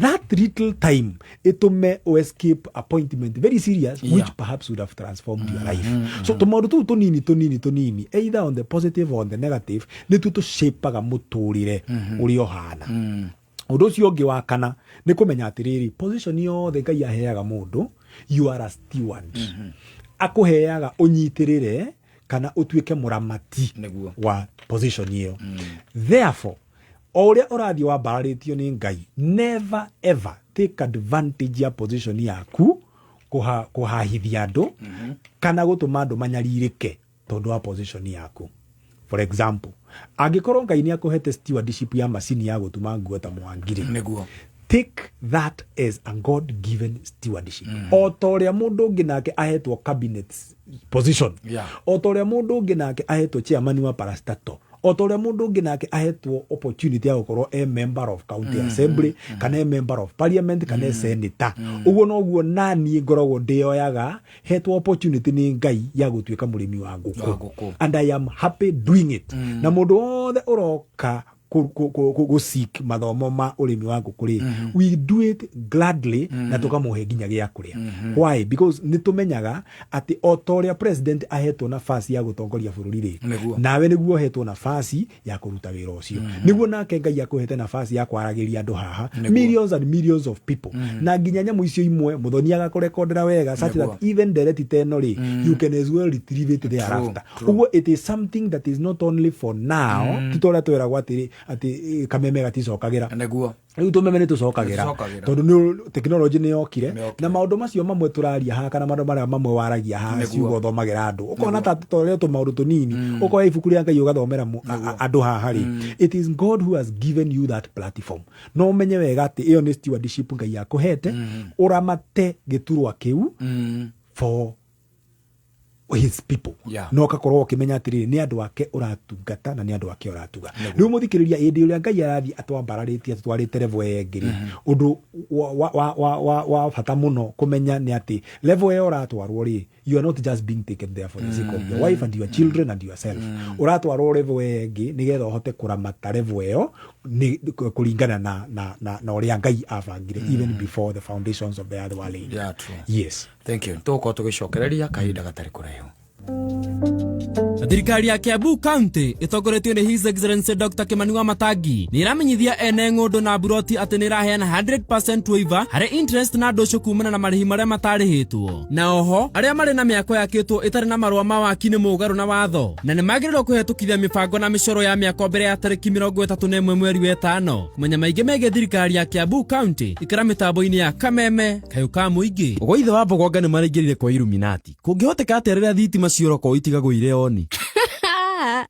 That little time ĩtũme o escape appointment very serious, which perhaps would have transformed your life. So tũmaũndũ tũu tũnini tũnini tũnini, either on the positive or on the negative, nĩtuo tũshapaga mũtũrĩre ũrĩa ũhana. Ũndũ ũcio ũngĩ wa kana nĩ kũmenya atĩrĩrĩ, position yothe Ngai aheaga mũndũ, you are a steward. Akũheaga ũnyitĩrĩre kana ũtuĩke mũramati wa position ĩyo. Therefore, o ũrĩa ũrathiĩ wambararĩtio nĩ Ngai, never ever take advantage ya position yaku kũhahithia andũ kana gũtũma andũ manyarirĩke tondũ wa position yaku. For example, angĩkorwo Ngai nĩ akũhete stewardship ya macini ya gũtuma nguo ta Mwangiri, take that as a God given stewardship, o ta ũrĩa mũndũ ũngĩ nake ahetwo cabinet position, o ta ũrĩa mũndũ ũngĩ nake ahetwo chairman wa parastatal, o ta ũrĩa mũndũ ũngĩ nake ahetwo opportunity ya gũkorwo e member of county assembly kana e member of parliament kana e senator. Ũguo noguo naniĩ ngoragwo ndĩyoyaga hetwo opportunity nĩ Ngai ya gũtuĩka mũrĩmi wa Wa ngũkũ, ngũkũ. and I am happy doing it. Na mũndũ wothe ũroka gũ seek mathomo ma ũrĩmi wa ngũkũ rĩ, we do it gladly na tũkamũhe nginya gĩa kũrĩa. Why? Because nĩ tũmenyaga atĩ o ta ũrĩa president ahetwo nafasi ya gũtongoria bũrũri rĩ, nawe nĩguo ũhetwo nafasi ya kũruta wĩra ũcio. Nĩguo nake Ngai akũhete nafasi ya kwaragĩria andũ haha, millions and millions of people, na nginya nyamũ icio imwe mũthoni agakũrekondera wega such that even ndereti ta ĩno rĩ, you can as well retrieve it thereafter. Ũguo it is something that is not only for now. Ti ta ũrĩa twĩragwo atĩrĩ atĩ kameme gaticokagĩra. Rĩu tũmeme nĩ tũcokagĩra. Nĩtũcokagĩra. Tondũ nĩ tekinoronjĩ nĩ yokire. Nĩ yokire. Na maũndũ macio mamwe tũraria haha kana maũndũ marĩa mamwe waragia haha, ciugo ũthomagĩra andũ ũkona ta torĩa tũmaũndũ tũnini, ũkoya ibuku rĩa Ngai ũgathomera andũ haha rĩ, it is God who has given you that platform. No ũmenye wega atĩ ĩyo nĩ stewardship Ngai akũhete, ũramate gĩturwa kĩu for his people, na ũgakorwo ũkĩmenya atĩrĩrĩ, nĩ andũ ake ũratungata na nĩ andũ ake ũratuga. Rĩu mũthikĩrĩria, hĩndĩ ĩrĩa Ngai arathiĩ atwambararĩtie atũtwarĩte level ĩyo ĩngĩ rĩ, ũndũ wa bata mũno kũmenya nĩ atĩ level ĩyo ũratwarwo rĩ, you are not just being taken there for the sake of your wife and your children and yourself. Ũratwarwo level ĩyo ĩngĩ nĩgetha ũhote kũramata level ĩyo nĩ kũringana na ũrĩa Ngai abangire even before the foundations of the earth were laid. Yeah, true. Yes. Thank you. Tũgũkorwo tũgĩcokereria kahinda gatarĩ kũraihu. Thirikari ya Kiambu County ĩtongoretio nĩ His Excellency Dr. Kimani wa Matangi nĩ ĩramenyithia ene ng'ũndũ na mburoti atĩ nĩ ĩraheana 100% waiver harĩ interest na ndũcũ kumana na marĩhi marĩa matarĩhĩtwo. Na oho arĩa marĩ na mĩako yakĩtwo ĩtarĩ na marũa ma waki nĩ mũgarũ na watho na nĩ magĩrĩirwo kũhetũkithia mĩbango na mĩcoro ya mĩako mbere ya tarĩki 31 mweri wa ĩtano. Kũmenya maingĩ megiĩ thirikari ya Kiambu County ikara mĩtambo-inĩ ya Kameme kayũ ka mũingĩ. Gwa ithe wa Mbogonga nĩ maraingĩrire kwa Illuminati. Kũngĩhoteka atĩa rĩrĩa thitima ciora itigagwo irĩ oni?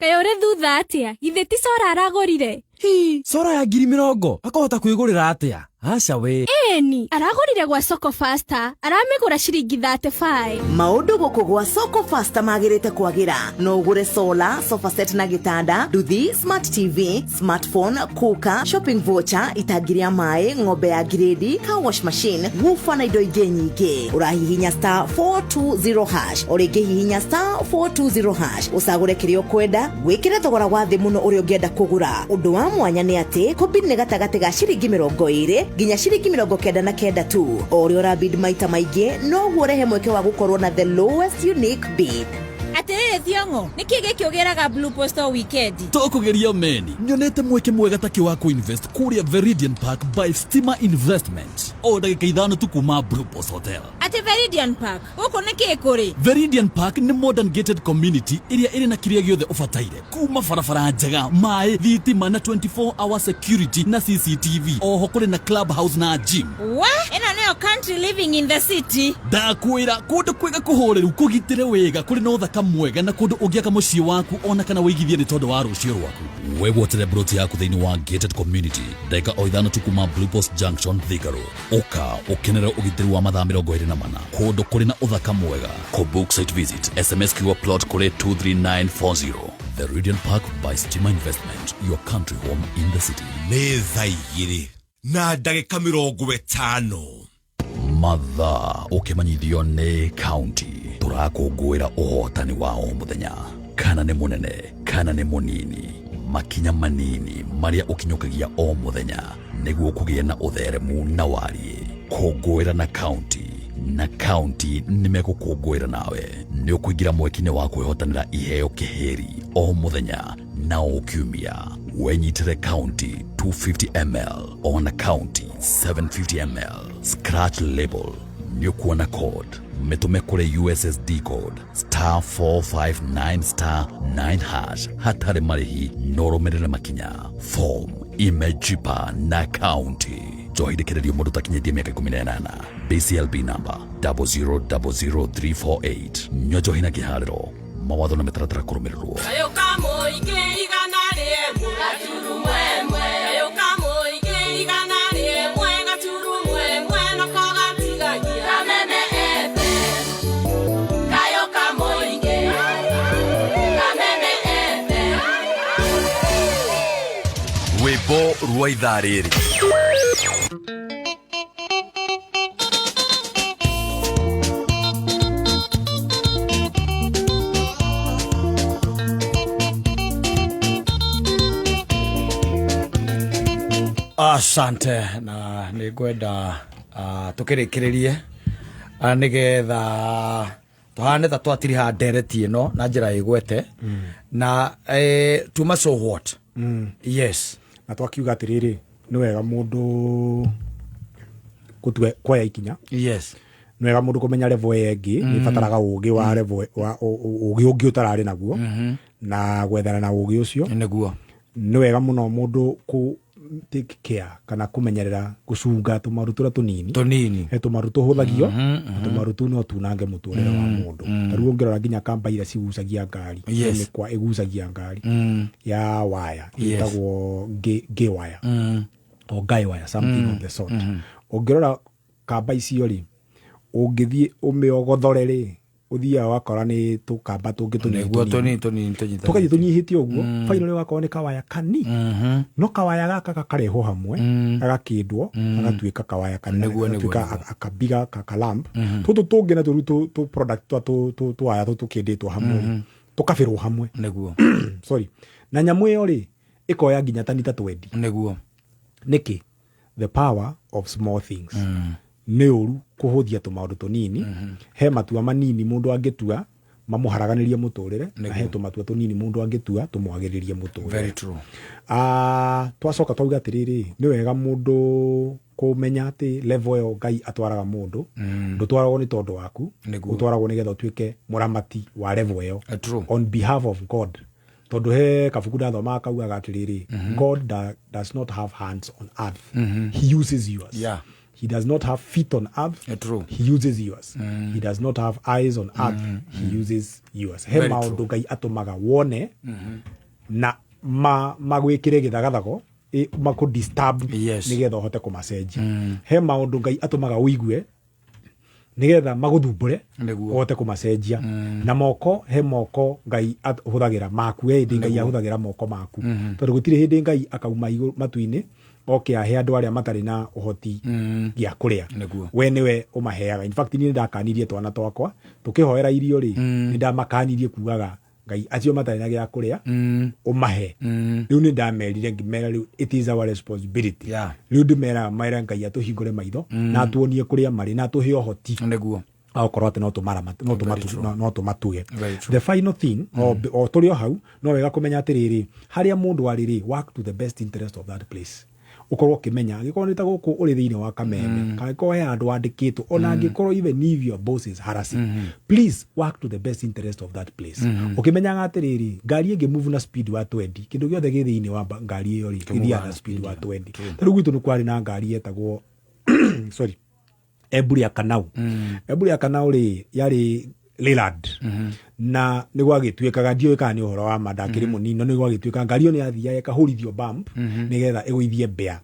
Kaĩ ũrĩ thutha atĩa? Githĩ ti cora aragũrire? Hi, cora ya 20,000 akahota kwĩgũrĩra atĩa? Aca we. Ĩni, aragũrire gwa Soko Faster, aramĩgũra ciringi 35. Maũndũ gũkũ gwa Soko Faster magĩrĩte kwagĩra. No ũgũre solar, sofa set na gĩtanda, nduthi, smart TV, smartphone, cooker, shopping voucher, itangi rĩa maĩ, ng'ombe ya ngirĩndi, car wash machine, woofer na indo ingĩ nyingĩ. Ũrahihinya star 420 hash, o rĩngĩ hihinya star 420 hash, ũcagũre kĩrĩa ũkwenda, wĩkĩre thogora wa thĩ mũno ũrĩa ũngĩenda kũgũra. Ũndũ wa mwanya nĩ atĩ kũbid nĩ gatagatĩ ga ciringi 20 nginya ciringi 99 tu. O ũrĩa ũrabid maita maingĩ noguo ũrehe mweke wa gũkorwo na the lowest unique bid. Atĩrĩrĩ Thiong'o, nĩkĩ gĩkĩ ũgĩraga Blue Post o weekend? Tũkũgeria meni nyonete mweke mwega takĩ wa kũinvest kũrĩa Veridian Park by Stima Investment o ndagĩka 5 tu kuma Blue Post Hotel. Atĩ Veridian Park, gũkũ nĩkĩ kũrĩ? Veridian Park nĩ modern gated community ĩrĩa ĩrĩ na kĩrĩa gĩothe ũbataire kuma barabara njega, maĩ, thitima na 24 hour security na CCTV. Oho kũrĩ na club house na gym. Wa, ĩno nĩyo country living in the city. Ndakwĩra kũndũ kwega kũhoreru kũgitĩre wega kũrĩ na ũthaka mwega na kũndũ ũngĩaka mũciĩ waku ona kana wĩigithie nĩ tondũ wa rũciũ rwaku. Wĩgwatĩre broti yaku thĩinĩ wa gated community ndagĩka o 5 tu kuma Blue Post Junction, Thika Road. Ũka ũkenere ũgitĩri wa mathaa 24 kũndũ kũrĩ na ũthaka mwega. Kũbook site visit SMS kiugo plot kũrĩ 23940. Veridian Park by Stima Investment, your country home in the city. Nĩ thaa 2:50. Mathaa ũkĩmenyithio nĩ county tũrakũngũĩra ũhotani wa o mũthenya, kana nĩ mũnene kana nĩ mũnini, makinya manini marĩa ũkinyũkagia o mũthenya nĩguo kũgĩe na ũtheremu na wariĩ. Kũngũĩra na county, na county nĩmegũkũngũĩra nawe. Nĩ ũkũingĩra mweke-inĩ wa kwĩhotanĩra iheo kĩhĩri o mũthenya na o kiumia. Wenyitĩre county 250 ml ona county 750 ml scratch label, nĩ ũkuona code mĩtũme kũrĩ USSD code star 459 star 9 hash hatarĩ marĩhi no ũrũmĩrĩre makinya. Form imejipa na county. Njohi ndĩkĩrĩrio mũndũ ũtakinyĩtie mĩaka 18. BCLB number 0000348. Nyua njohi na kĩharĩro. Mawatho na mĩtaratara kũrũmĩrĩrwo. Kayũ ka mũingĩ 101.1 kayũ ka mũingĩ 101.1 nako gatigagia Kameme FM. Kayũ ka mũingĩ Kameme FM. Rwĩmbo rwa ithaa rĩrĩ. Asante na nĩ ngwenda tũkĩrĩkĩrĩrie nĩgetha tũhane ta twatiriha ndereti ĩno na njĩra ĩgwete na tuma so what. Yes. Na twakiuga atĩrĩrĩ, nĩ wega mũndũ gũtua kuoya ikinya. Yes. Nĩ wega mũndũ kũmenya level ĩyo ĩngĩ, nĩ ĩbataraga ũgĩ wa level wa ũgĩ ũngĩ ũtararĩ naguo, na gwethana na ũgĩ ũcio. Nĩguo. Nĩ wega mũno mũndũ kũ take care kana kũmenyerera gũcunga tũmaru tũrĩa tũnini. Tũnini. He tũmaru tũhũthagio, na tũmaru tũu no tunange mũtũrĩre wa mũndũ. Ta rĩu ũngĩrora nginya kamba iria cigucagia ngari, mĩkwa ĩgucagia ngari ya waya, ĩtagwo gay wire. Or guy wire, something of the sort. Ũngĩrora kamba icio rĩ, ũngĩthiĩ ũmĩogothore rĩ, ũthiaga ũgakora nĩ tũkamba tũngĩ tũnini Nĩguo tũnini. tũnini tũnini tũnyithanĩte. Tũgathiĩ tũnyihĩtie ũguo, finally ũgakorwo nĩ kawaya kani. No kawaya gaka gakarehwo hamwe, gagakĩndwo, gagatuĩka kawaya kanene, Nĩguo, nĩguo, gagatuĩka nĩguo. akabiga kalamp. Tũtũ tũngĩ natuo rĩu tũ product twa tũwaya tũtũ tũkĩndĩtwo hamwe rĩ, tũkabĩrwo hamwe. Nĩguo. Sorry. Na nyamũ ĩyo rĩ, ĩkoya nginya tani ta 20. Nĩguo. Nĩkĩ? The power of small things. Nĩ ũru kũhũthia tũmaũndũ tũnini. He matua manini mũndũ angĩtua Mamũharaganĩrie mũtũrĩre, na he tũmatua tũnini mũndũ angĩtua tũmwagĩrĩrie mũtũrĩre. Very true. Ah, twacoka twauga atĩrĩrĩ, nĩ wega mũndũ kũmenya atĩ level ĩyo Ngai atwaraga mũndũ, ndũtwaragwo nĩ tondũ waku, ũtwaragwo nĩgetha ũtuĩke mũramati wa level ĩyo on behalf of God, tondũ he kabuku ndathomaga kaugaga atĩrĩrĩ, God does not have hands on earth, he uses yours. He does not have feet on earth. True. He uses yours. He does not have eyes on earth. He uses yours. He Very maũndũ Ngai atũmaga wone na magwĩkĩre gĩthagathago, makũ disturb, nĩgetha ũhote kũmacenjia. He maũndũ Ngai atũmaga ũigue nĩgetha magũthumbũre, ũhote kũmacenjia. Na moko, he moko Ngai ahũthagĩra maku, he hĩndĩ Ngai ahũthagĩra moko maku, tondũ gũtirĩ hĩndĩ Ngai akauma igũrũ matu-inĩ oke ahe andũ arĩa matarĩ na ũhoti gĩa kũrĩa. We nĩwe ũmaheaga. In fact, niĩ nĩndakanirie twana twakwa tũkĩhoera irio rĩ, nĩndamakanirie kugaga, "Ngai, acio matarĩ na gĩa kũrĩa ũmahe." Rĩu nĩ ndamerire, ngĩmera rĩu it is our responsibility. Rĩu ndĩmeraga mera Ngai atũhingũre maitho na atuonie kũrĩa marĩ na atũhe ũhoti agokorwo atĩ no tũmaramate, no tũmatuge. Very true. The final thing, o tũrĩ o hau, no wega kũmenya atĩrĩrĩ, harĩa mũndũ arĩ rĩ, work to the best interest of that place. Ũkorwo ũkĩmenya angĩkorwo nĩ ta gũkũ ũrĩ thĩinĩ wa Kameme, kana angĩkorwo he handũ wandĩkĩtwo, ona angĩkorwo even if your boss is harassing, please work to the best interest of that place, ũkĩmenyaga atĩrĩrĩ, ngari ĩngĩ move na speed wa 20, kĩndũ gĩothe gĩ thĩinĩ wa ngari ĩyo rĩ, gĩthiaga na speed wa 20. Ta rĩu gwitũ nĩ kwarĩ na ngari yetagwo, sorry, Emburi ya Kanau. Emburi ya Kanau rĩ, yarĩ Leyland, na nĩ gwagĩtuĩkaga, ndiũĩ kana nĩ ũhoro wa ma, ndakĩrĩ mũnini, no nĩ gwagĩtuĩkaga ngari ĩyo nĩ yathiaga ĩkahũrithio bump nĩgetha ĩgũithie mbĩa.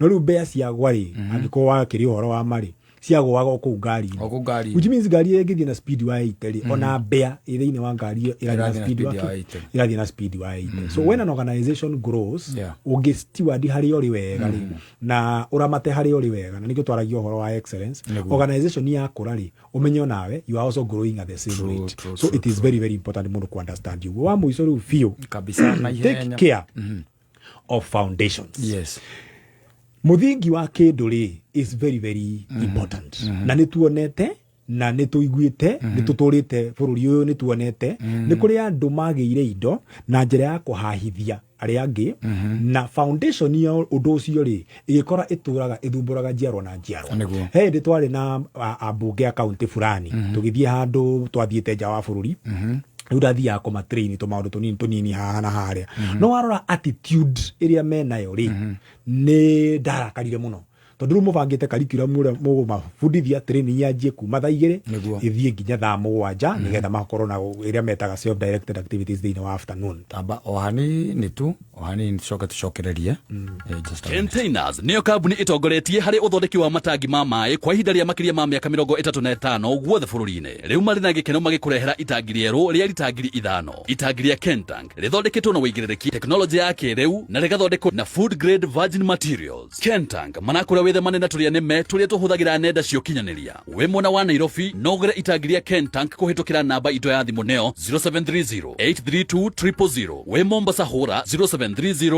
No rĩu mbĩa ciagwa rĩ, angĩkorwo wakĩrĩ ũhoro wa ma rĩ, ciagũaga o kũu ngari-inĩ. O kũu ngari-inĩ. Which means ngari ĩyo ĩngĩthiĩ na speed wa 80 rĩ, ona mbĩa ĩ thĩinĩ wa ngari ĩyo ĩrathiĩ na Ĩrathiĩ na speed wa speed ya kĩ? 80. Ĩrathiĩ na speed wa 80. So when an organization grows, ũngĩ steward harĩa ũrĩ wega rĩ, na ũramate harĩa ũrĩ wega, na nĩkĩo twaragia ũhoro wa excellence, organization yakũra rĩ, ũmenye onawe you are also growing at the same rate. So it is very very important mũndũ ku understand ũguo. Wa mũico rĩu biũ Kabisa, na take ihenya. care of foundations. Mũthingi wa kĩndũ rĩ is very very important, na nĩ tuonete na nĩ tũiguĩte, nĩ tũtũrĩte bũrũri ũyũ, nĩ tuonete nĩ kũrĩ andũ magĩire indo na njĩra ya kũhahithia arĩa angĩ, na foundation ya ũndũ ũcio rĩ, ĩgĩkora ĩtũraga ĩthumbũraga njiarwa na njiarwa. He hĩndĩ twarĩ na ambunge a kaunti fulani, tũgĩthiĩ handũ twathiĩte nja wa bũrũri. Rĩu ndathiaga kũmatrain tũmaũndũ tũnini tũnini haha na harĩa, no warora attitude ĩrĩa menayo rĩ, nĩ ndarakarire mũno, tondũ rĩu mũbangĩte curriculum ũrĩa mũgũmabundithia, training yanjie kuma thaa 2 ĩthiĩ nginya thaa 7, nĩgetha makorwo na ĩrĩa metaga self directed activities thĩinĩ wa afternoon. Tamba o hanini tu, o hanini, tucoke tucokererie. Just a minute. Containers nĩyo kambuni ĩtongoretie harĩ ũthondeki wa matangi ma maĩ kwa ihinda rĩa makĩria ma mĩaka 35 guothe bũrũri-inĩ. Rĩu marĩ na gĩkeno magĩkũrehera itangi rĩerũ rĩa rita 5000. Itangi rĩa Kentank rĩthondeketwo na wĩigĩrĩrĩki, tekinoronjĩ ya kĩrĩu, na rĩgathondekwo na food grade virgin materials. Kentank marakũra wĩthemane na tũrĩa nĩme tũrĩa tũhũthagĩra nenda cia ũkinyanĩria. Wĩ mwena wa Nairobi, no ũgũre itangi rĩa Kentank kũhĩtũkĩra namba itũ ya thimũ, nĩyo 0730 832 000. Wĩ Mombasa, hũra 0730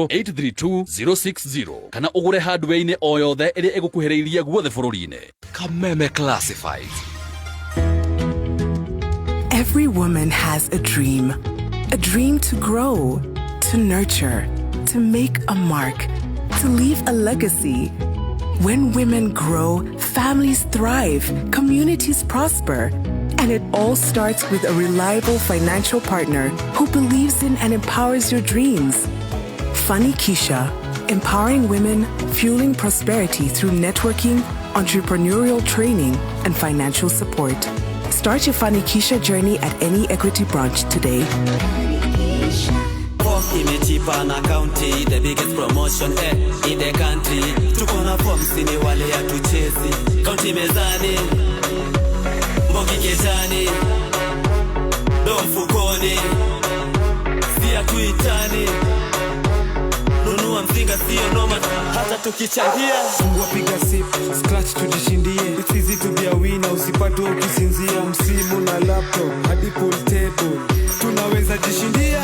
832 060, kana ũgũre hardware-inĩ o yothe ĩrĩa ĩgũkuhĩrĩirie guothe bũrũri-inĩ. Kameme Classifieds. Every woman has a dream. A dream to grow, to nurture, to make a mark, to leave a legacy. When women grow, families thrive, communities prosper. And it all starts with a reliable financial partner who believes in and empowers your dreams. Fanikisha, empowering women, fueling prosperity through networking, entrepreneurial training, and financial support. Start your Fanikisha journey at any Equity branch today. Form imechipa na county, the biggest promotion in the country. Tuko na form, sini wale hatuchezi. County mezani, mbogi kejani, do mfukoni, si hatuitani. Nunua mzinga, sio noma hata tukichangia. Fungua, piga sip, scratch tujishindie. It's easy to be a winner, usipatwe ukisinzia. Msimu na laptop hadi pool table, tunaweza jishindia.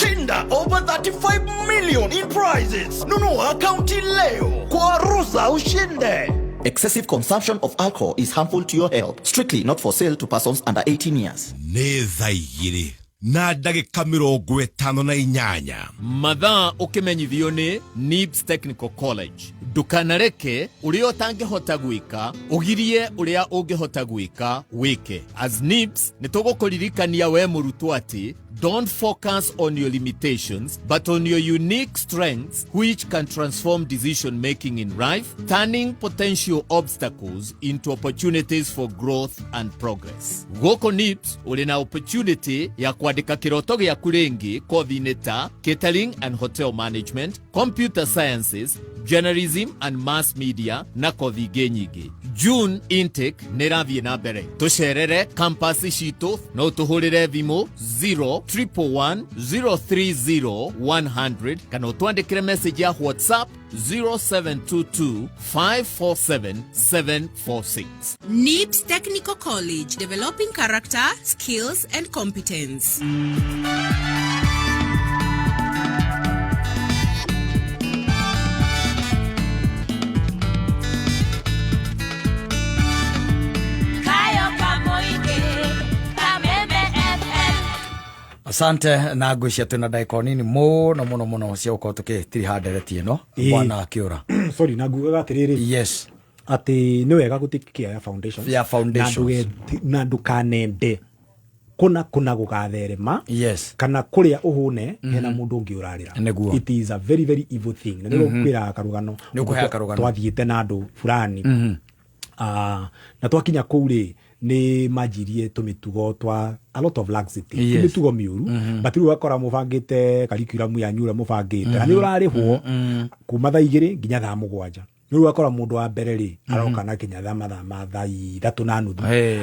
Shinda over 35 million in prizes. Nunua akaunti leo kwa rusa ushinde. Excessive consumption of alcohol is harmful to your health. Strictly not for sale to persons under 18 years. Nĩ thaa 2 na ndagĩka 58. Mathaa ũkĩmenyithio nĩ NIBS Technical College. Ndũkanareke ũrĩa ũtangĩhota gwĩka ũgirie ũrĩa ũngĩhota gwĩka wĩke. As NIBS nĩ tũgũkũririkania we mũrutwo atĩ don't focus on your limitations but on your unique strengths, which can transform decision making in life, turning potential obstacles into opportunities for growth and progress. Gũkũ NIBS ũrĩ na opportunity ya kwandĩka kĩroto gĩaku rĩngĩ kothi-inĩ ta catering and hotel management, computer sciences, journalism and mass media na kothi ingĩ nyingĩ. June intake nĩ ĩrathiĩ na mbere. Tũcerere campus citũ, no tũhũrĩre thimũ 0 111 030 100 kana ũtwandĩkĩre message ya WhatsApp 0722 547 746. NIBS Technical College, developing character, skills, and competence. Kayo Kamoige, Kameme FM. Asante, na ngwĩcia twĩna ndagĩka o nini mũno mũno mũno cia gũkorwo tũkĩtiriha ndereti ĩno. Bwana Kĩũra. Sorry, na ngugaga atĩrĩrĩ, atĩ nĩ wega gũ take care ya foundations. Ya foundations. Na ndũkanende kũna kũna gũgatherema kana kũrĩa ũhũne hena mũndũ ũngĩ ũrarĩra. It is a very very evil thing, na nĩguo kwĩraga karũgano. Nĩ ũkũheaga karũgano. Twathiĩte na andũ fulani. Na twakinya kũu rĩ, nĩ manjirie tũmĩtugo twa a lot of laxity. Mĩtugo mĩũru. But rĩu ũgakora mũbangĩte curriculum yanyu ũrĩa mũbangĩte na nĩ ũrarĩhwo kuma thaa 2 nginya thaa 7. Rĩu ũgakora mũndũ wa mbere rĩ, aroka na kinya thaa mathaa ma thaa 3:30.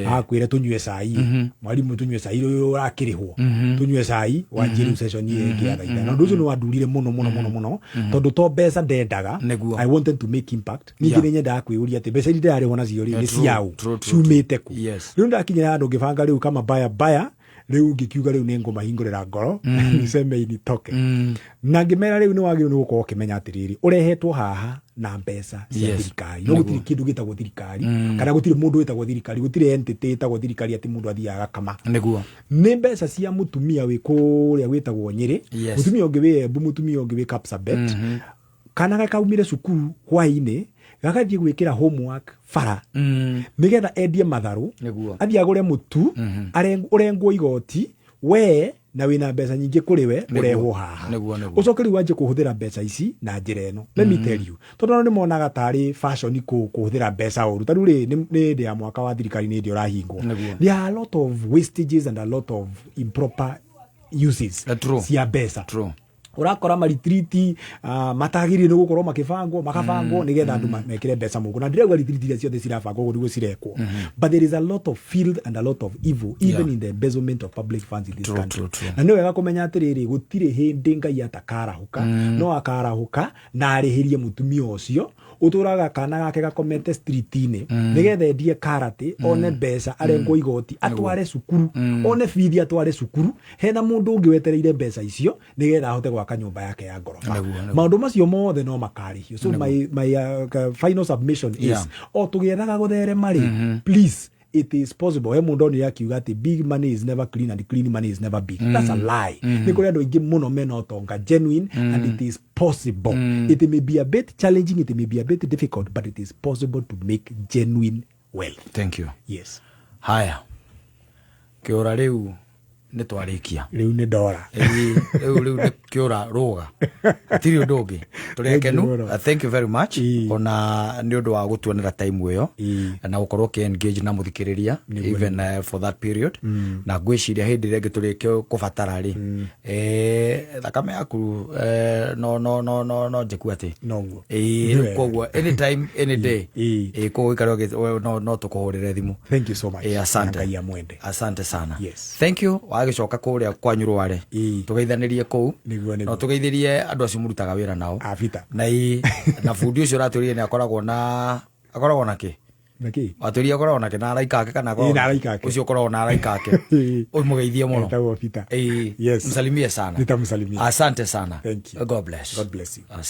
Agakwĩra tũnyue cai. Mwarimũ, tũnyue cai, rĩu ũrakĩrĩhwo. Tũnyue cai wanjie rĩu session ĩyo ĩngĩ ya thaa 5. Na ũndũ ũcio nĩ wandurire mũno mũno mũno mũno, tondũ to mbeca ndendaga. I wanted to make impact. Ningĩ nĩ nyendaga kwĩyũria atĩ mbeca iria ndĩrarĩhwo nacio rĩ, nĩ ciaũ, ciumĩte kũ? Rĩu ndakinyĩra handũ ngĩbanga rĩu kama baya baya, rĩu ngĩkiuga rĩu nĩ ngũmahingũrĩra ngoro, niseme initoke, na ngĩmera rĩu nĩ wagĩrĩirwo nĩ gũkorwo ũkĩmenya atĩrĩrĩ, ũrehetwo haha na mbeca cia thirikari, no gũtirĩ kĩndũ gĩtagwo thirikari, kana gũtirĩ mũndũ wĩtagwo thirikari, gũtirĩ entity ĩtagwo thirikari atĩ mũndũ athiaga agakama. Nĩ mbeca cia mũtumia wĩ kũrĩa wĩtagwo Nyĩrĩ, mũtumia ũngĩ wĩ Embu, mũtumia ũngĩ wĩ Kapsabet. Kana gakaumire cukuru hwaĩ-inĩ gagathiĩ gwĩkĩra homework bara nĩgetha endie matharũ, athiĩ agũre mũtu, ũrengwo igoti we na wĩna mbeca nyingĩ kũrĩ we. Ũrehwo haha, Nĩguo, nĩguo. ũcoke rĩu wanjie kũhũthĩra mbeca ici na njĩra ĩno. Let me tell you, tondũ nao nĩ monaga tarĩ fashion kũhũthĩra mbeca ũru. Ta rĩu rĩ, nĩ hĩndĩ ya mwaka wa thirikari, nĩ hĩndĩ ũrahingwo. There are a lot of wastages and a lot of improper uses cia mbeca. Ũrakora maretreat matagĩrĩire nĩ gũkorwo makĩbangwo, makabangwo nĩgetha andũ mekĩre mbeca mũhuko. Na ndirauga retreat iria ciothe cirabangwo ũguo nĩguo cirekwo, but there is a lot of filth and a lot of evil even in the embezzlement of public funds in this country. True, true. Na nĩ wega kũmenya atĩrĩrĩ, gũtirĩ hĩndĩ Ngai atakarahũka. No akarahũka na arĩhĩrie mũtumia ũcio ũtũraga kana gake gakomete street-inĩ nĩgetha endie karati, one mbeca, arengwo igoti, atware cukuru, one bithi atware cukuru. Hena mũndũ ũngĩ wetereire mbeca icio nĩgetha ahote gwaka nyũmba yake ya ngoroba. Nĩguo, nĩguo. Maũndũ macio mothe no makarĩhio. So my final submission is, o tũgĩethaga gũtherema rĩ, please, it is possible. He mũndũ onire akiuga atĩ big money is never clean and clean money is never big. That's a lie. Nĩ kũrĩ andũ aingĩ mũno mena ũtonga genuine, and it is possible. It may be a bit challenging, it may be a bit difficult, but it is possible to make genuine wealth. Thank you. Yes. Haya, Kĩũra, rĩu nĩ twarĩkia. Rĩu nĩ ndora. Ĩĩ, rĩu nĩ Kĩũra rũga, hatirĩ ũndũ ũngĩ, tũrĩ Thank you akenu. mũno. Thank you very much ona nĩ ũndũ wa gũtuonera time ĩyo na gũkorwo ũkĩ engage na mũthikĩrĩria even for that period. Na ngwĩciria hĩndĩ ĩrĩa ĩngĩ tũrĩkĩ kũbatara rĩ, thakame yaku, no njĩku atĩ Noguo. Ĩĩ, Nĩ wega. koguo anytime, any day. Ĩĩ, koguo ikare no tũkũhũrĩre thimũ. Thank you so much. Ĩĩ, asante. Na Ngai amwende. Asante sana. Yes. Thank you. Wagĩcoka kũrĩa kwanyu Rware, tũgeithanĩrie kũu. Nĩguo. No tũgeithĩrie andũ acio mũrutaga wĩra nao. Abita. Na ĩ, na bundi ũcio ũratwĩrire nĩ akoragwo na kĩ? Na kĩ? Watwĩrire akoragwo na kĩ, na araika ake kana akoragwo Ĩ, na araika ake. Ũcio ũkoragwo na araika ake, ũmũgeithie mũno. Etagwo Peter. Ĩĩ. Yes. Msalimie sana. Nitamsalimia. Asante sana. Thank you. God bless. God bless you. Asante.